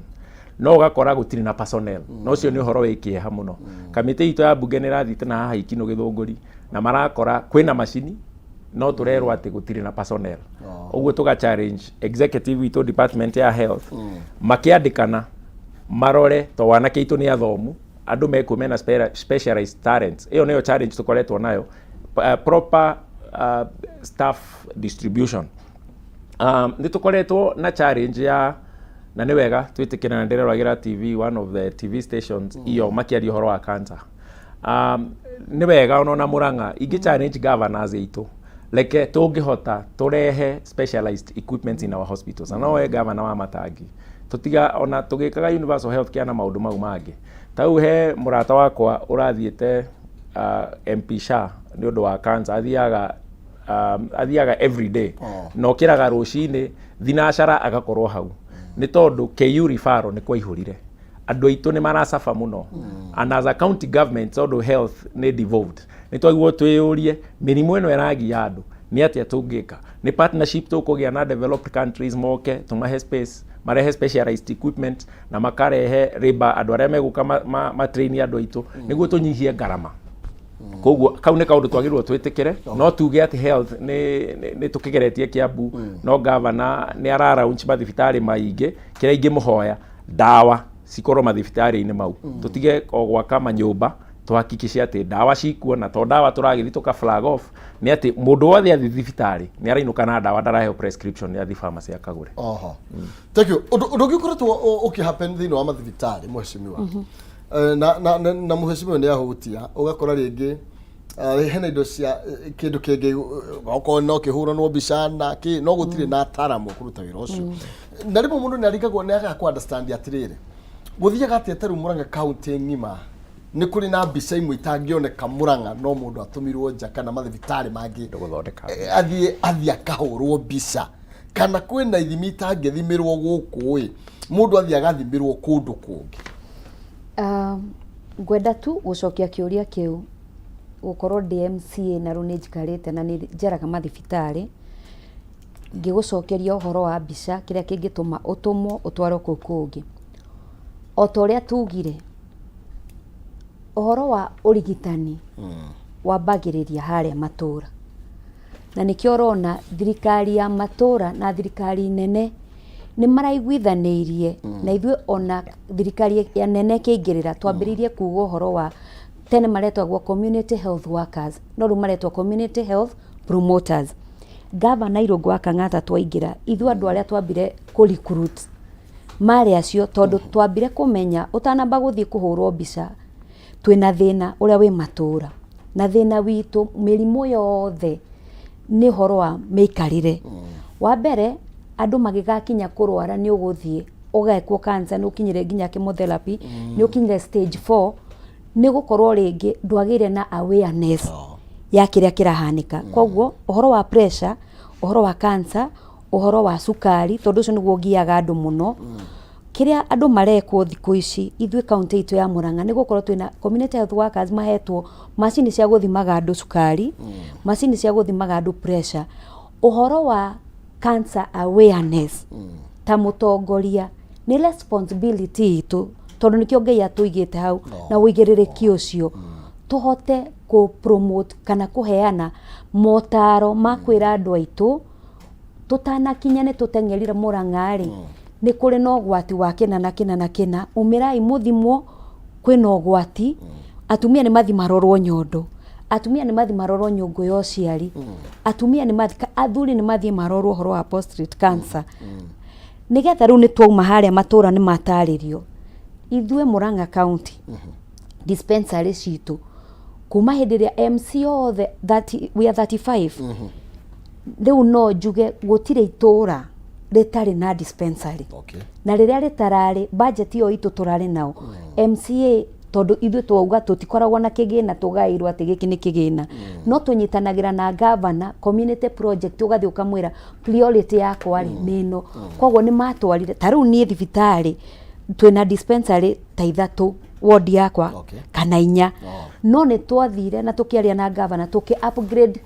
no ũgakora gũtirĩ na personnel, na ũcio nĩ ũhoro wĩ kĩeha mũno. Kamĩtĩ itũ ya mbunge nĩ ĩrathiĩte na haha ikinũ Gĩthũngũri na marakora kwĩna macini no tũrerwo atĩ gũtirĩ na personnel. Ũguo tũga challenge executive witũ, department ya health, makĩandĩkana marore to wanake aitũ nĩ athomu, andũ mekuo mena specialized talents. Ĩyo nĩyo challenge tũkoretwo nayo, proper staff distribution. Nĩ tũkoretwo na challenge ya, na nĩ wega twĩtĩkĩre, na ndĩreroragĩra TV, one of the TV stations iyo makĩaria ũhoro wa cancer. Nĩ wega ona Murang'a ingĩ challenge governors aitũ, reke tũngĩhota tũrehe specialized equipment in our hospitals, na nowe governor wa Matangi tũtiga ona tũgĩkaga universal health care na maũndũ mau mangĩ. Ta rĩu he mũrata wakwa ũrathiĩte MP Shah nĩ ũndũ wa cancer, athiaga every day na okĩraga rũcinĩ thinacara agakorwo hau, nĩ tondũ KU referral nĩ kwaihũrire, andũ aitũ nĩ maracaba mũno. And as a county government, tondũ health nĩ devolved, nĩ twagĩrĩirwo twĩyũrie mĩrimũ ĩno ĩragia andũ nĩ atĩa tũngĩka. Nĩ partnership tũkũgĩa na developed countries, moke tũmahe space, marehe specialized equipment na makarehe labor, andũ arĩa megũka ma train andũ aitũ nĩguo tũnyihie ngarama. Koguo kau nĩ kaũndũ twagĩrĩirwo twĩtĩkĩre. No tuge atĩ health nĩ tũkĩgeretie Kiambu, no gavana nĩ ara launch mathibitarĩ maingĩ. Kĩrĩa ingĩmũhoya, ndawa cikorwo mathibitarĩ-inĩ mau, tũtige o gwaka manyũmba, tuhakikishe atĩ ndawa cikuo, na to ndawa tũragĩthiĩ tũka flag off, nĩ atĩ mũndũ wothe athiĩ thibitarĩ nĩ arainũka na ndawa, ndaraheo prescription nĩ athiĩ pharmacy akagũre. Oho, thank you. Ũndũ ũngĩ ũkoretwo ũkĩ happen thĩinĩ wa mathibitarĩ, mheshimiwa, na mheshimiwa nĩ ahutia, ũgakora rĩngĩ hena indo cia kĩndũ kĩngĩ, okorwo no kĩhũranwo mbica na kĩ, no gũtirĩ na ataaramu a kũruta wĩra ũcio, na rĩmwe mũndũ nĩ arigagwo, nĩ agaga kũ understand atĩrĩrĩ, gũthiaga atĩa. Ta rĩu Murang'a County ng'ima nĩ kũrĩ na mbica imwe itangĩoneka Murang'a, no mũndũ atũmirwo nja kana mathibitarĩ mangĩ gũthondeka. Athiĩ akahũrwo mbica, kana kwĩna ithimi itangĩthimĩrwo gũkũ ĩ, mũndũ athiĩ agathimĩrwo kũndũ kũngĩ. Ngwenda tu gũcokia kĩũria kĩu, gũkorwo ndĩ MCA na rĩu nĩ njikarĩte na nĩ njeraga mathibitarĩ, ngĩgũcokeria ũhoro wa mbica, kĩrĩa kĩngĩtũma ũtũmwo ũtwarwo kũu kũngĩ, o ta ũrĩa tugire, ũhoro wa ũrigitani wambagĩrĩria harĩa matũra, na nĩkĩo ũrona thirikari ya matũra na thirikari nene nĩ maraiguithanĩirie na ithuĩ. Ona thirikari ya nene ĩkĩingĩrĩra, twambĩrĩirie kuga ũhoro wa tene maretagwo community health workers, no rĩu maretwo community health promoters. Gavana Irũngũ wa Kang'ata twaingĩra, ithuĩ andũ arĩa twambire kũ recruit marĩ acio, tondũ twambire kũmenya ũtanamba gũthiĩ kũhũrwo mbica twĩna thĩna ũrĩa wĩ matũra, na thĩna witũ mĩrimũ yothe nĩ ũhoro wa mĩikarĩre. Wa mbere, andũ magĩgakinya kũrwara, nĩ ũgũthiĩ ũgekwo cancer, nĩ ũkinyire nginya chemotherapy, nĩ ũkinyire stage 4, nĩ gũkorwo rĩngĩ ndwagĩire na awareness ya kĩrĩa kĩrahanĩka. Koguo ũhoro wa pressure, ũhoro wa cancer, ũhoro wa cukari, tondũ ũcio nĩguo ũgiaga andũ mũno, kĩrĩa andũ marekwo thikũ ici, ithuĩ kaunti itũ ya Murang'a nĩ gũkorwo twĩna community health workers mahetwo macini cia gũthimaga andũ cukari, macini cia gũthimaga andũ pressure, ũhoro wa cancer awareness. Ta mũtongoria nĩ responsibility itũ, tondũ nĩkĩo Ngai atũigĩte hau na ũigĩrĩrĩki ũcio, tũhote kũ promote kana kũheana motaro ma kwĩra andũ aitũ tũtanakinya nĩ tũteng'erire Murang'a rĩ, nĩ kũrĩ na ũgwati wa kĩna na kĩna na kĩna, umĩrai mũthimwo, kwĩna ũgwati. Atumia nĩ mathi marorwo nyondo, atumia nĩ mathi marorwo nyũngũ ya ũciari, atumia nĩ mathi, athuri nĩ mathiĩ marorwo ũhoro wa prostate cancer, nĩgetha rĩu nĩ twauma harĩa matũra nĩ matarĩrio. Ithuĩ Murang'a County dispensary citũ kuma hĩndĩ ĩrĩa MC othe 30, we are 35 rĩu, no njuge gũtirĩ itũra rĩtarĩ na dispensary. Na rĩrĩa rĩtararĩ, budget ĩyo itũ tũrarĩ nao MCA, tondũ ithuĩ twauga tũtikoragwo na kĩgĩna tũgaĩirwo atĩ gĩkĩ nĩ kĩgĩna, no tũnyitanagĩra na gavana community project, ũgathiĩ ũkamwĩra priority yakwa rĩ nĩ ĩno. Koguo nĩ matwarire, ta rĩu niĩ thibitarĩ twĩna dispensary ta ithatũ ward yakwa kana inya, no nĩ twathire na tũkĩaria na gavana, tũkĩ upgrade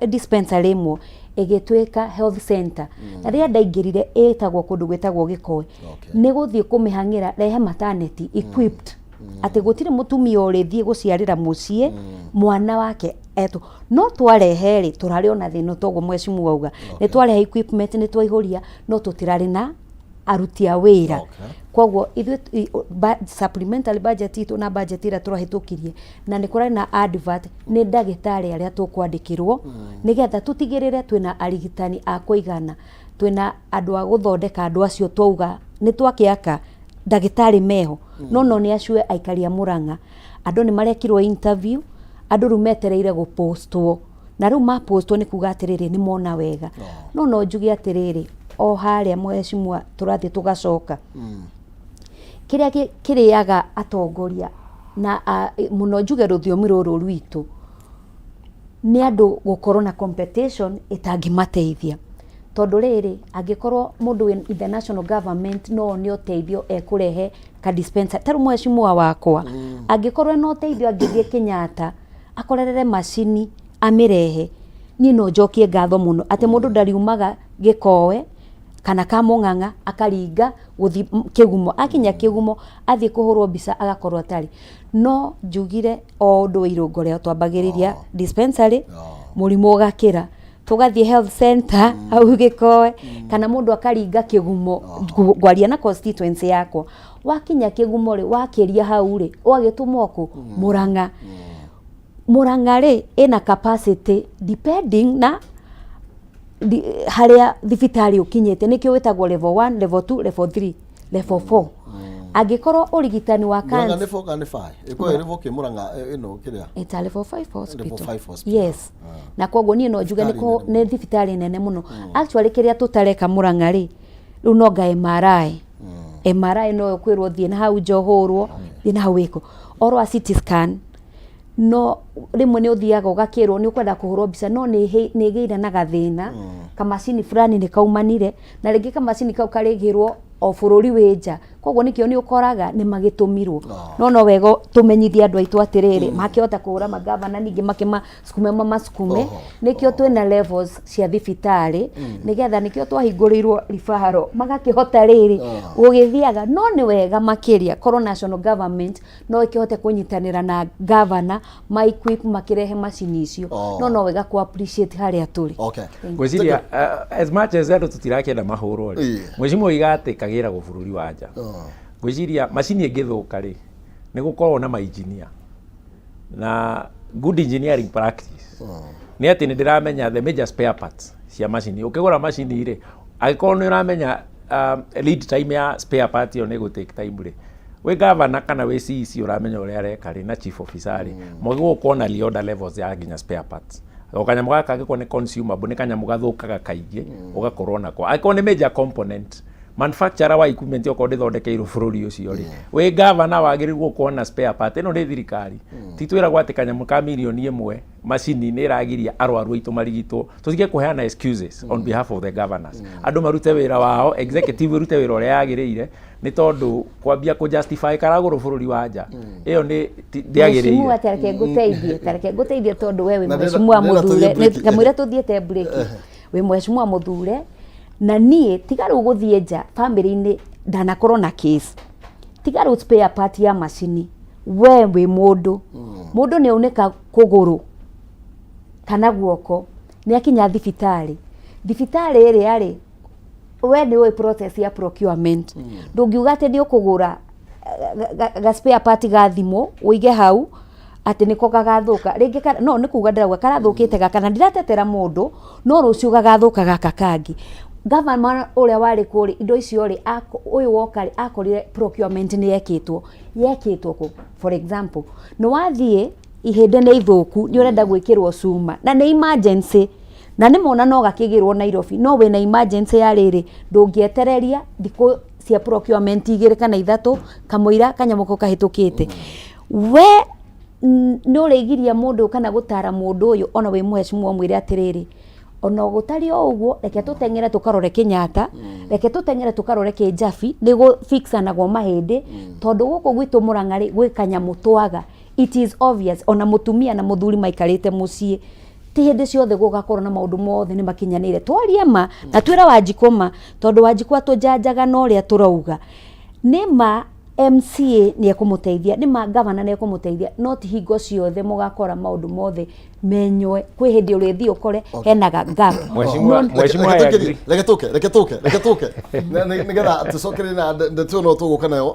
dispensary ĩmwe ĩgĩtuĩka health center. Na rĩrĩa ndaingĩrire, ĩtagwo kũndũ gwĩtagwo Gĩkoe, nĩ gũthiĩ kũmĩhang'ĩra, rehe maternity equipped, atĩ gũtirĩ mũtumia ũrĩthiĩ gũciarĩra mũciĩ mwana wake etwo. No twarehe rĩ, tũrarĩ ona thĩna toguo mheshimiwa auga, nĩ twarehe equipment, nĩ twaihũria, no tũtirarĩ na Aruti a wĩra. Koguo ithuĩ supplementary budget itũ na budget ĩrĩa tũrahĩtũkirie na nĩ kũrarĩ na advert nĩ ndagĩtarĩ arĩa tũkwandĩkĩrwo nĩgetha tũtigĩrĩre twĩna arigitani a kũigana, twĩna andũ a gũthondeka andũ acio twauga nĩ twakĩaka ndagĩtarĩ meho. No no nĩ acio aikari a Mũrang'a, andũ nĩ marekirwo interview, andũ rĩu metereire gũpostwo, na rĩu mapostwo nĩ kuga atĩrĩrĩ, nĩ mona wega. No no njuge atĩrĩrĩ, o harĩa mheshimiwa tũrathiĩ tũgacoka, kĩrĩa kĩrĩaga atongoria na mũno njuge rũthiomi rũrũ rwitũ nĩ andũ gũkorwo na competition ĩtangĩmateithia, tondũ rĩrĩ, angĩkorwo mũndũ wĩ in the national government no one ũteithio ekũrehe ka dispensary ta rĩu mheshimiwa wakwa angĩkorwo ena ũteithio angĩthiĩ Kenyatta akorerere macini amĩrehe, niĩ no njokie ngatho mũno atĩ mũndũ ndariumaga Gĩkoe kana Kamũng'ang'a akaringa gũthiĩ Kĩgumo, akinya Kĩgumo athiĩ kũhũrwo mbica agakorwo atarĩ. No njugire o ũndũ wa irũngo rĩao, twambagĩrĩria dispensary, mũrimũ ũgakĩra, tũgathiĩ health center hau Gĩkoe, kana mũndũ akaringa Kĩgumo. Ngwaria na constituency yakwa, wakinya Kĩgumo rĩ, wakĩria hau rĩ, ũgagĩtũmwo kũ? Mũrang'a. Mũrang'a rĩ, ĩna capacity depending na harĩa thibitarĩ ũkinyĩte, nĩkĩo wĩtagwo level 1, level 2, level 3, level 4. Angĩkorwo ũrigitani wa Mũrang'a cancer nĩ 4 kana nĩ 5? Ĩkorwo ĩ level kĩ Mũrang'a ĩno kĩrĩa? It's a level 5 hospital. Level 5 hospital. Yes. Na koguo niĩ no njuge nĩ Thibitarĩ nĩ thibitarĩ nene mũno. Actually, kĩrĩa tũtareka Mũrang'a rĩ, rĩu no nga MRI. MRI no ũkwĩrwo thiĩ na hau nja ũhũrwo, thiĩ na hau wĩkwo. Ũhoro wa CT scan, no rĩmwe nĩ ũthiaga ũgakĩrwo nĩ ũkwenda kũhũrwo mbica, no nĩ ĩgĩire na gathĩna, kamacini fulani nĩ kaumanire, na rĩngĩ kamacini kau karĩgĩrwo o bũrũri wĩ nja, koguo nĩkĩo nĩ ũkoraga nĩ magĩtũmirwo. No wega tũmenyithie andũ aitũ atĩrĩrĩ, makĩhota kũhũra magavana, ningĩ makĩmasukume mamasukume. Nĩkĩo twĩna levels cia thibitarĩ, nĩgetha nĩkĩo twahingũrĩirwo referral, magakĩhota rĩrĩ gũgĩthiaga. No nĩ wega makĩria korwo national government no ĩkĩhote kũnyitanĩra na governor ma equip, makĩrehe macini icio. No wega ku appreciate harĩa tũrĩ. Ngwĩciria as much as andũ tũtirakĩenda mahũrwo rĩ, mheshimiwa oiga atĩ kagĩragwo bũrũri wa nja. Ngwĩciria macini ĩngĩthũka rĩ, nĩ gũkoragwo na mainjinia, na good engineering practice nĩ atĩ nĩ ndĩramenya the major spare parts cia macini. Ũkĩgũra macini rĩ, angĩkorwo nĩ ũramenya lead time ya spare part ĩyo nĩ ĩgũ take time rĩ, wĩ governor kana wĩ CEC ũramenya ũrĩa areka rĩ, na chief officer rĩ, mwagĩrĩirwo gũkorwo na reorder levels ya nginya spare parts. O kanyamũ gaka angĩkorwo nĩ consumable, nĩ kanyamũ gathũkaga kaingĩ, ũgakorwo nako. Angĩkorwo nĩ major component, manufacturer wa equipment okorwo ndĩthondekeirwo bũrũri ũcio rĩ, wĩ governor wagĩrĩirwo gũkorwo na spare part. Ĩno nĩ thirikari, ti twĩragwo atĩ kanyamũ ka mirioni 1 macini nĩ ĩragiria arwaru aitũ marigitwo. Tũtige kũheana excuses on behalf of the governors. Andũ marute wĩra wao, executive ĩrute wĩra ũrĩa yagĩrĩire, nĩ tondũ kwambia kũ justify karagũrwo bũrũri wa nja, ĩyo nĩ ndĩagĩrĩire. Mheshimiwa, tareke ngũteithie, tareke ngũteithie, tondũ we wĩ Na mheshimiwa ndĩrenda mũthure. tũthiĩ break. Kamũira tũthiĩte break, wĩ mheshimiwa mũthure, na niĩ tiga rĩu gũthiĩ nja, family-inĩ ndanakorwo na case. Tiga rĩu spare part ya macini, we wĩ mũndũ, mũndũ nĩ aunĩka kũgũrũ kana guoko, nĩ akinya thibitarĩ, thibitarĩ ĩrĩa rĩ, we nĩ ũĩ process ya procurement. Ndũngiuga atĩ nĩ ũkũgũra ga spare part ga thimũ ũige hau atĩ nĩko gagathũka rĩngĩ no nĩ kuga ndĩrauga karathũkĩte gaka, na ndiratetera mũndũ, no rũciũ gagathũka gaka kangĩ. Gavana ũrĩa warĩ kũrĩ indo icio rĩ, ũyũ woka rĩ, akorire procurement nĩ yekĩtwo, yekĩtwo kũ? For example, nĩ wathiĩ ihĩndĩ nĩ ithũku, nĩ ũrenda gwĩkĩrwo cuma na nĩ emergency, na nĩ mona no gakĩgĩrwo Nairobi, no wĩna emergency ya rĩrĩ, ndũngĩetereria thikũ cia procurement 2 kana 3 kamũira kanyamũ kau kahĩtũkĩte. We nĩ ũrĩgiria mũndũ kana gũtara mũndũ ũyũ, ona wĩ mheshimiwa, mwĩre atĩrĩrĩ, ona gũtariĩ o ũguo, reke tũteng'ere tũkarore Kenyatta, reke tũteng'ere tũkarore Kĩnjabi, nĩ gũfixanagwo mahĩndĩ, tondũ gũkũ gwitũ Mũrang'a rĩ, gwĩ kanyamũ twaga. It is obvious, ona mũtumia na mũthuri maikarĩte mũciĩ, ti hĩndĩ ciothe gũgakorwo na maũndũ mothe nĩ makinyanĩire. Twarie ma na twĩra Wanjikũ ma, tondũ Wanjikũ atũnjanjaga na ũrĩa tũrauga nĩ ma. MCA nĩ ekũmũteithia, nĩ ma gavana nĩ ekũmũteithia, no ti hingo ciothe mũgakora maũndũ mothe menywe. Kwĩ hĩndĩ ũrĩthiĩ ũkore hena ga gap. Mheshimiwa- Mheshimiwa, I agree. Reke tũke, reke tũke, reke tũke. Nĩgetha tũcokererie na ndeto ĩno tũgũka nayo,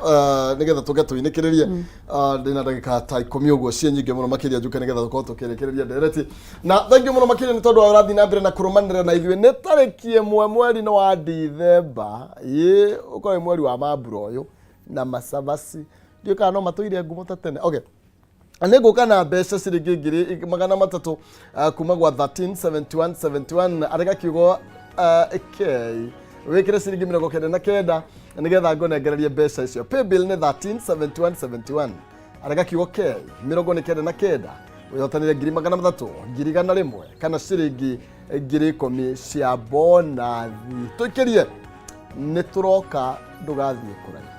nĩgetha tũke tũinĩkĩrĩrie. Ndĩna ndagĩka ta 10 ũguo, ciĩ nyingĩ mũno makĩria, njuke nĩgetha tũkorwo tũkĩrĩkĩrĩria ndereti. Na thank you mũno makĩria nĩ tondũ wa ũrathiĩ na mbere na kũrũmanĩrĩra na ithuĩ. Nĩ tarĩki 1 mweri-inĩ wa Dithemba, ĩ ũkorwo wĩ mweri wa mambura ũyũ na macabaci, ndiũĩ kana no matũire ngumo ta tene. Okay, nĩ ngũka na mbeca ciringi 300,000 kuma gwa 137171. Arega kiugo K, wĩkĩre ciringi 99 nĩgetha ngũnengererie mbeca icio. Paybill nĩ 137171. Arega kiugo K 99, wĩhotanĩre 300,000, 100,000 kana ciringi 10,000 cia bonathi. Tũikĩrie, nĩ tũroka, ndũgathiĩ kũraihu.